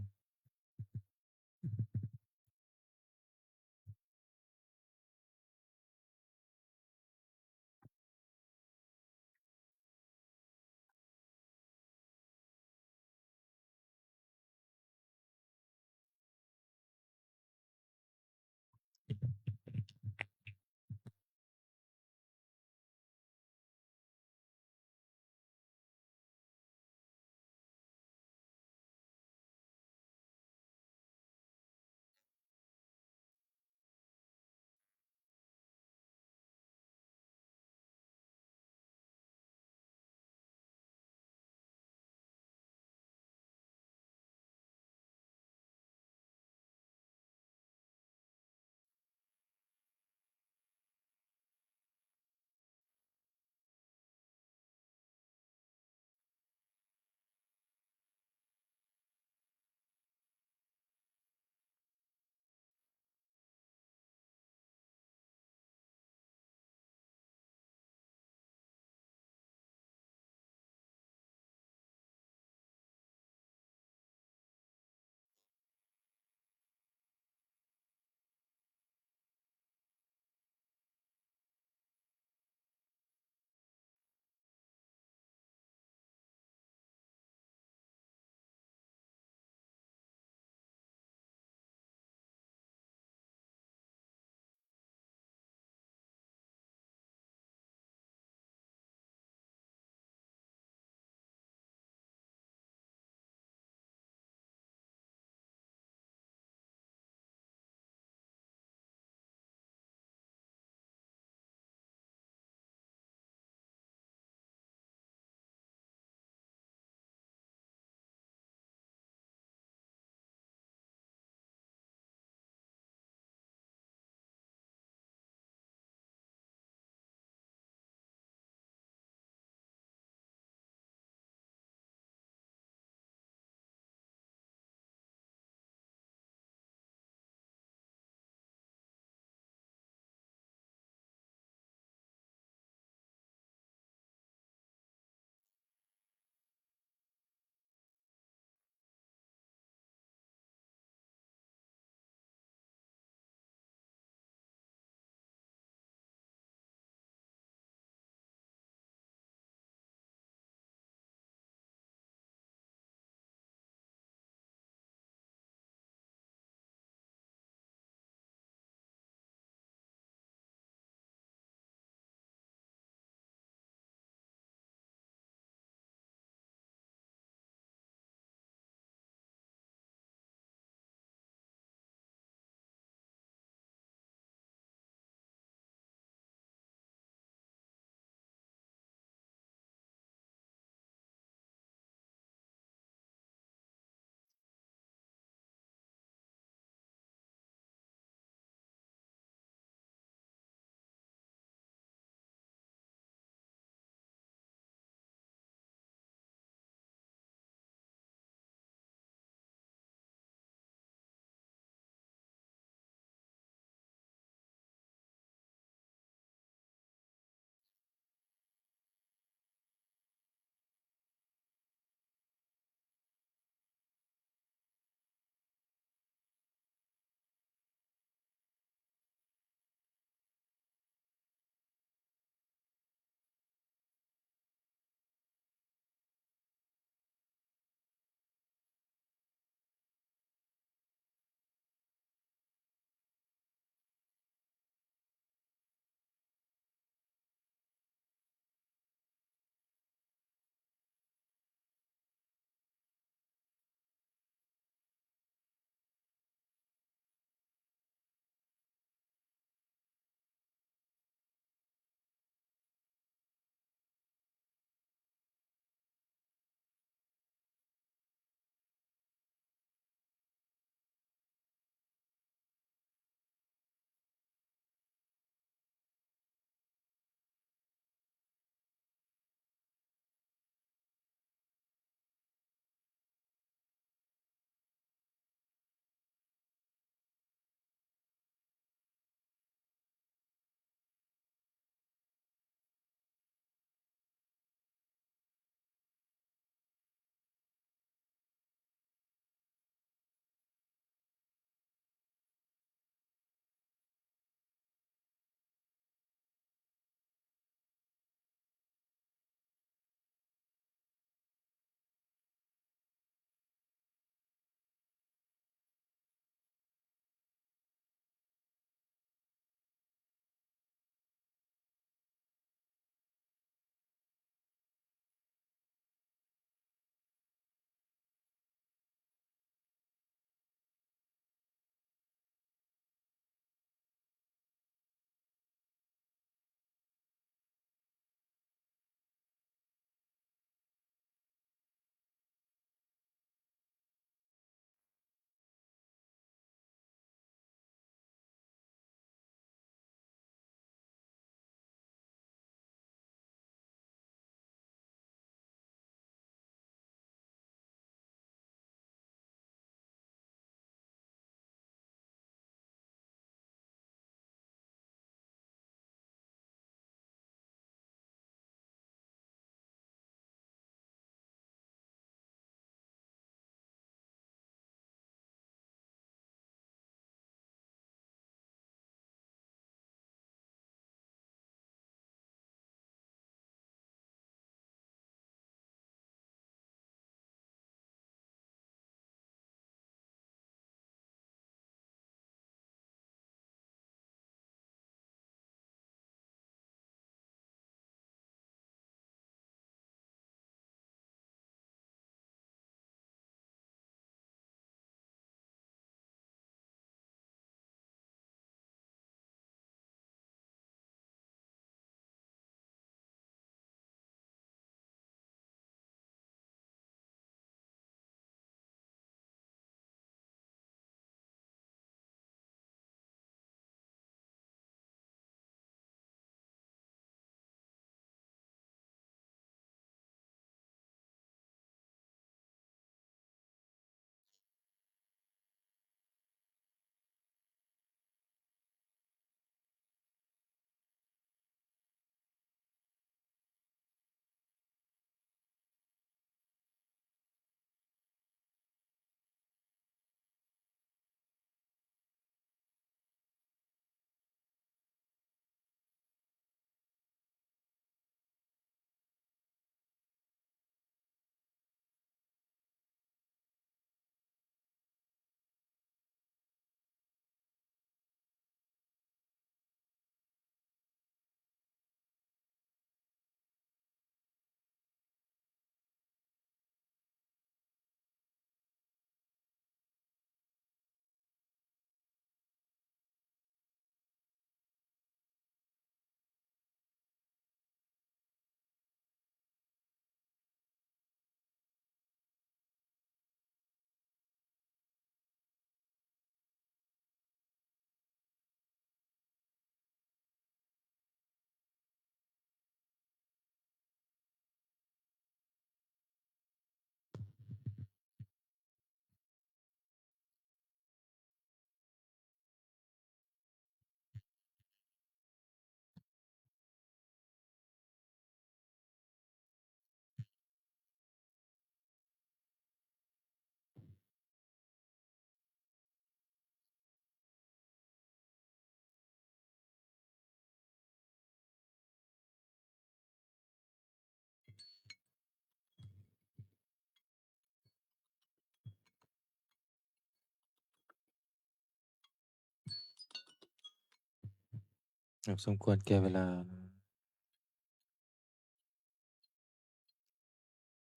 สมควรแก่เวลา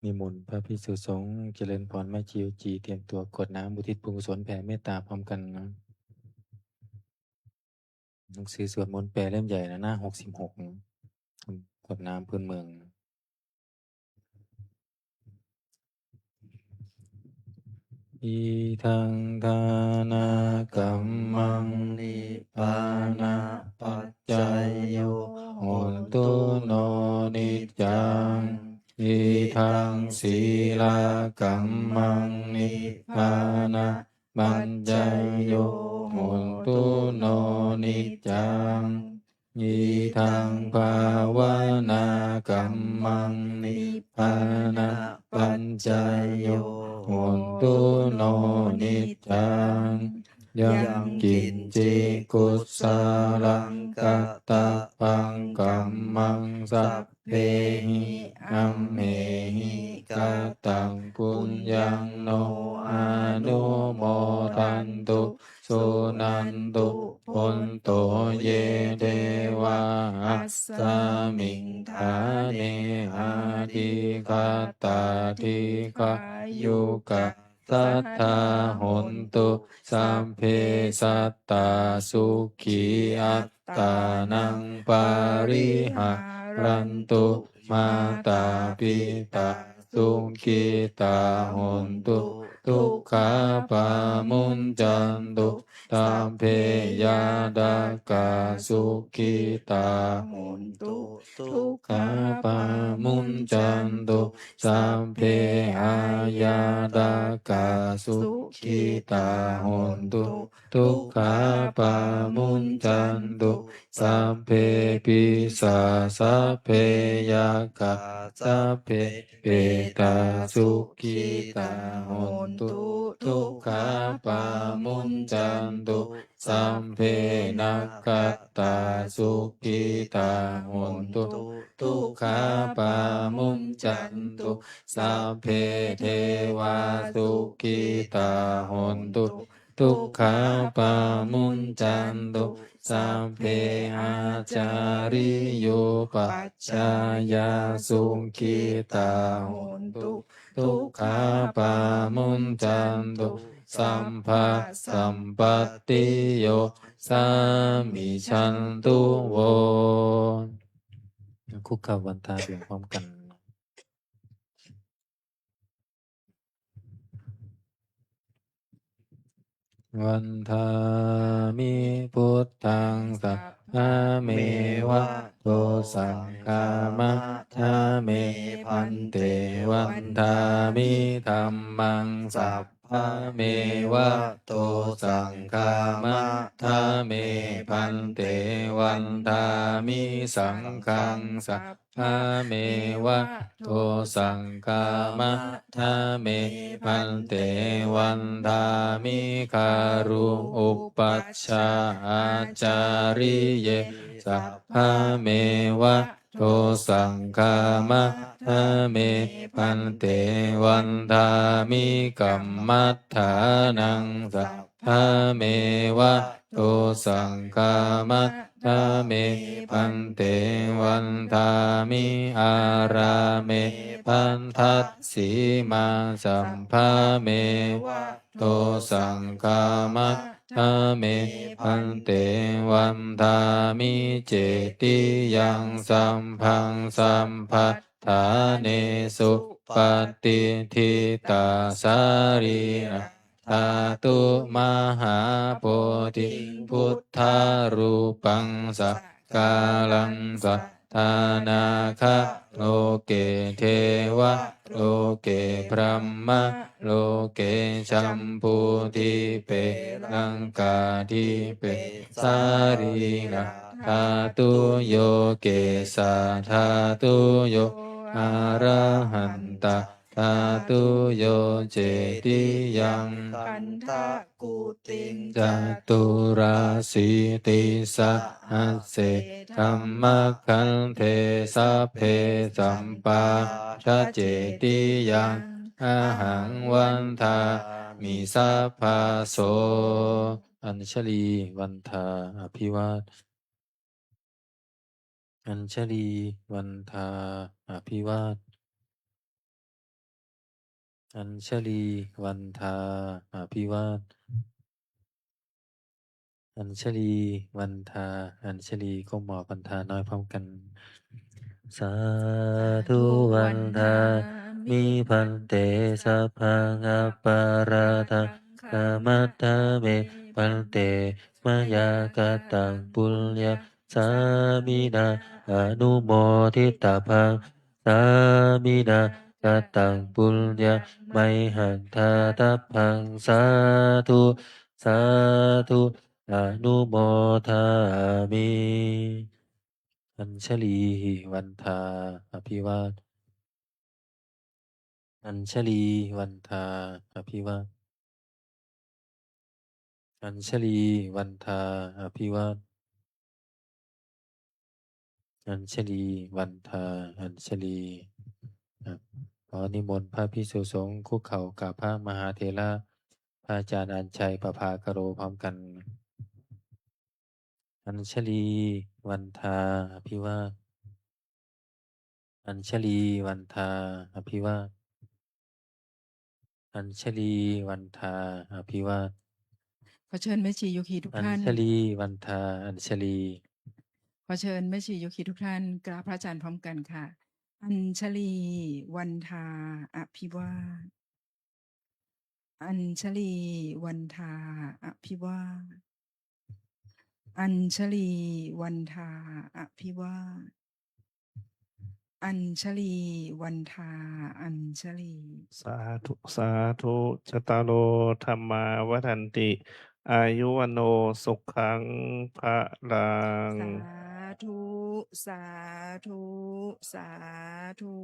นิมนต์พระภิกษุสงฆ์เจริญพรไหว้จีวจี เตรียมตัวกรวดน้ำอุทิศบุญกุศลแผ่เมตตาพร้อมกันนะ หนังสือสวดมนต์แปลเล่มใหญ่นะ หน้าหกสิบหกนะ กรวดน้ำพื้นเมืองนะ Idaṃ dānakammaṃ nibbānapaccayo hotu no niccaṃ. Idaṃ sīlakammaṃ nibbānapaccayo hotu no niccaṃ. Idaṃ bhāvanākammaṃ nibbānapaccayo hotu no niccaṃ. Yaṃ kiñci kusalaṃ kattabbaṃ kammaṃ sabbehi amhehi kataṃ puññaṃ no anumodantu suṇantu bhonto ye devā asmiṃ ṭhāne adhigatā dīghāyukā sadā hontu. Sabbe sattā sukhī attānaṃ pariharantu. Mātā pitā sukhitā hontu dukkhā pamuñcantu. Sabbe ñātakā sukhitā hontu dukkhā pamuñcantu. Sabbe aññātakā sukhitā hontu dukkhā pamuñcantu. Sabbe pisā sabbe yakkhā sabbe petā sukhitā hontu dukkhā pamuñcantu. Sabbe nakkhattā sukhitā hontu dukkhā pamuñcantu. Sabbe devā sukhitā hontu dukkhā pamuñcantu. Sabbe ācariyupajjhāyā sukhitā hontu dukkhā pamuñcantu. Sabbasampattidiyā samijjhantu vo. คุกเข่าวันทาเสียงพร้อมกัน Vandāmi buddhaṃ sabbameva dosaṃ khamatha me bhante. Vandāmi dhammaṃ sabbameva dosaṃ khamatha me bhante. Vandāmi saṅghaṃ sab bameva dosaṃ khamatha me bhante. Vandāmi garuṃ upajjhāyācariye sabbameva dosaṃ khamatha me bhante. Vandāmi kammaṭṭhānaṃ sabbameva dosaṃ khamatha me bhante. Vandāmi ārāme bandhasīmā sabbameva dosaṃ khamatha me bhante. Vandāmi cetiyaṃ sabbaṃ sabbaṭṭhānesu patiṭṭhitā sārīraka dhātu mahābodhiṃ buddharūpaṃ sakāraṃ sadā nāgaloke devaloke brahmaloke jambudīpe laṅkādīpe sārīrakadhātuyo kesādhātuyo arahanta dhātuyo cetiyaṃ gandhakuṭiṃ caturāsītisahasсе dhammakkhandhe sabbe sappāda cetiyaṃ ahaṃ vandāmi sabbaso. อัญชลีวันทาอภิวาท Añjalī vandā abhivād. Añjalī vandā abhivād. Añjalī vandā, añjalī ก้มหัว vandā น้อยพร้อมกัน Sādhu vandāmi bhante, sabbaṃ aparādhaṃ khamatha me bhante, mayā kataṃ puññaṃ sāminā anumoditabbaṃ, sāminā kataṃ puññaṃ mayhaṃ dātabbaṃ, sādhu sādhu anumodāmi. Añjalī vandā abhivād. Añjalī vandā abhivād. Añjalī vandā abhivād. Añjalī vandā añjalī. ครับ ขอนิมนต์พระภิกษุสงฆ์คุกเข่ากราบพระมหาเถระ พระอาจารย์อัญชัย ประภาคโร พร้อมกัน Añjalī vandā abhivād. Añjalī vandā abhivād. Añjalī vandā abhivād. ขอเชิญแม่ชีโยคีทุกท่าน Añjalī vandā añjalī. ขอเชิญแม่ชีโยคีทุกท่านกราบพระอาจารย์พร้อมกันค่ะ Añjalī vandā abhivād. Añjalī vandā abhivād. Añjalī vandā abhivād. Añjalī vandā añjalī. Sādhu sādhu. Cattāro dhammā vaḍḍhanti, āyu vaṇṇo sukhaṃ balaṃ. Sādhu sādhu sādhu.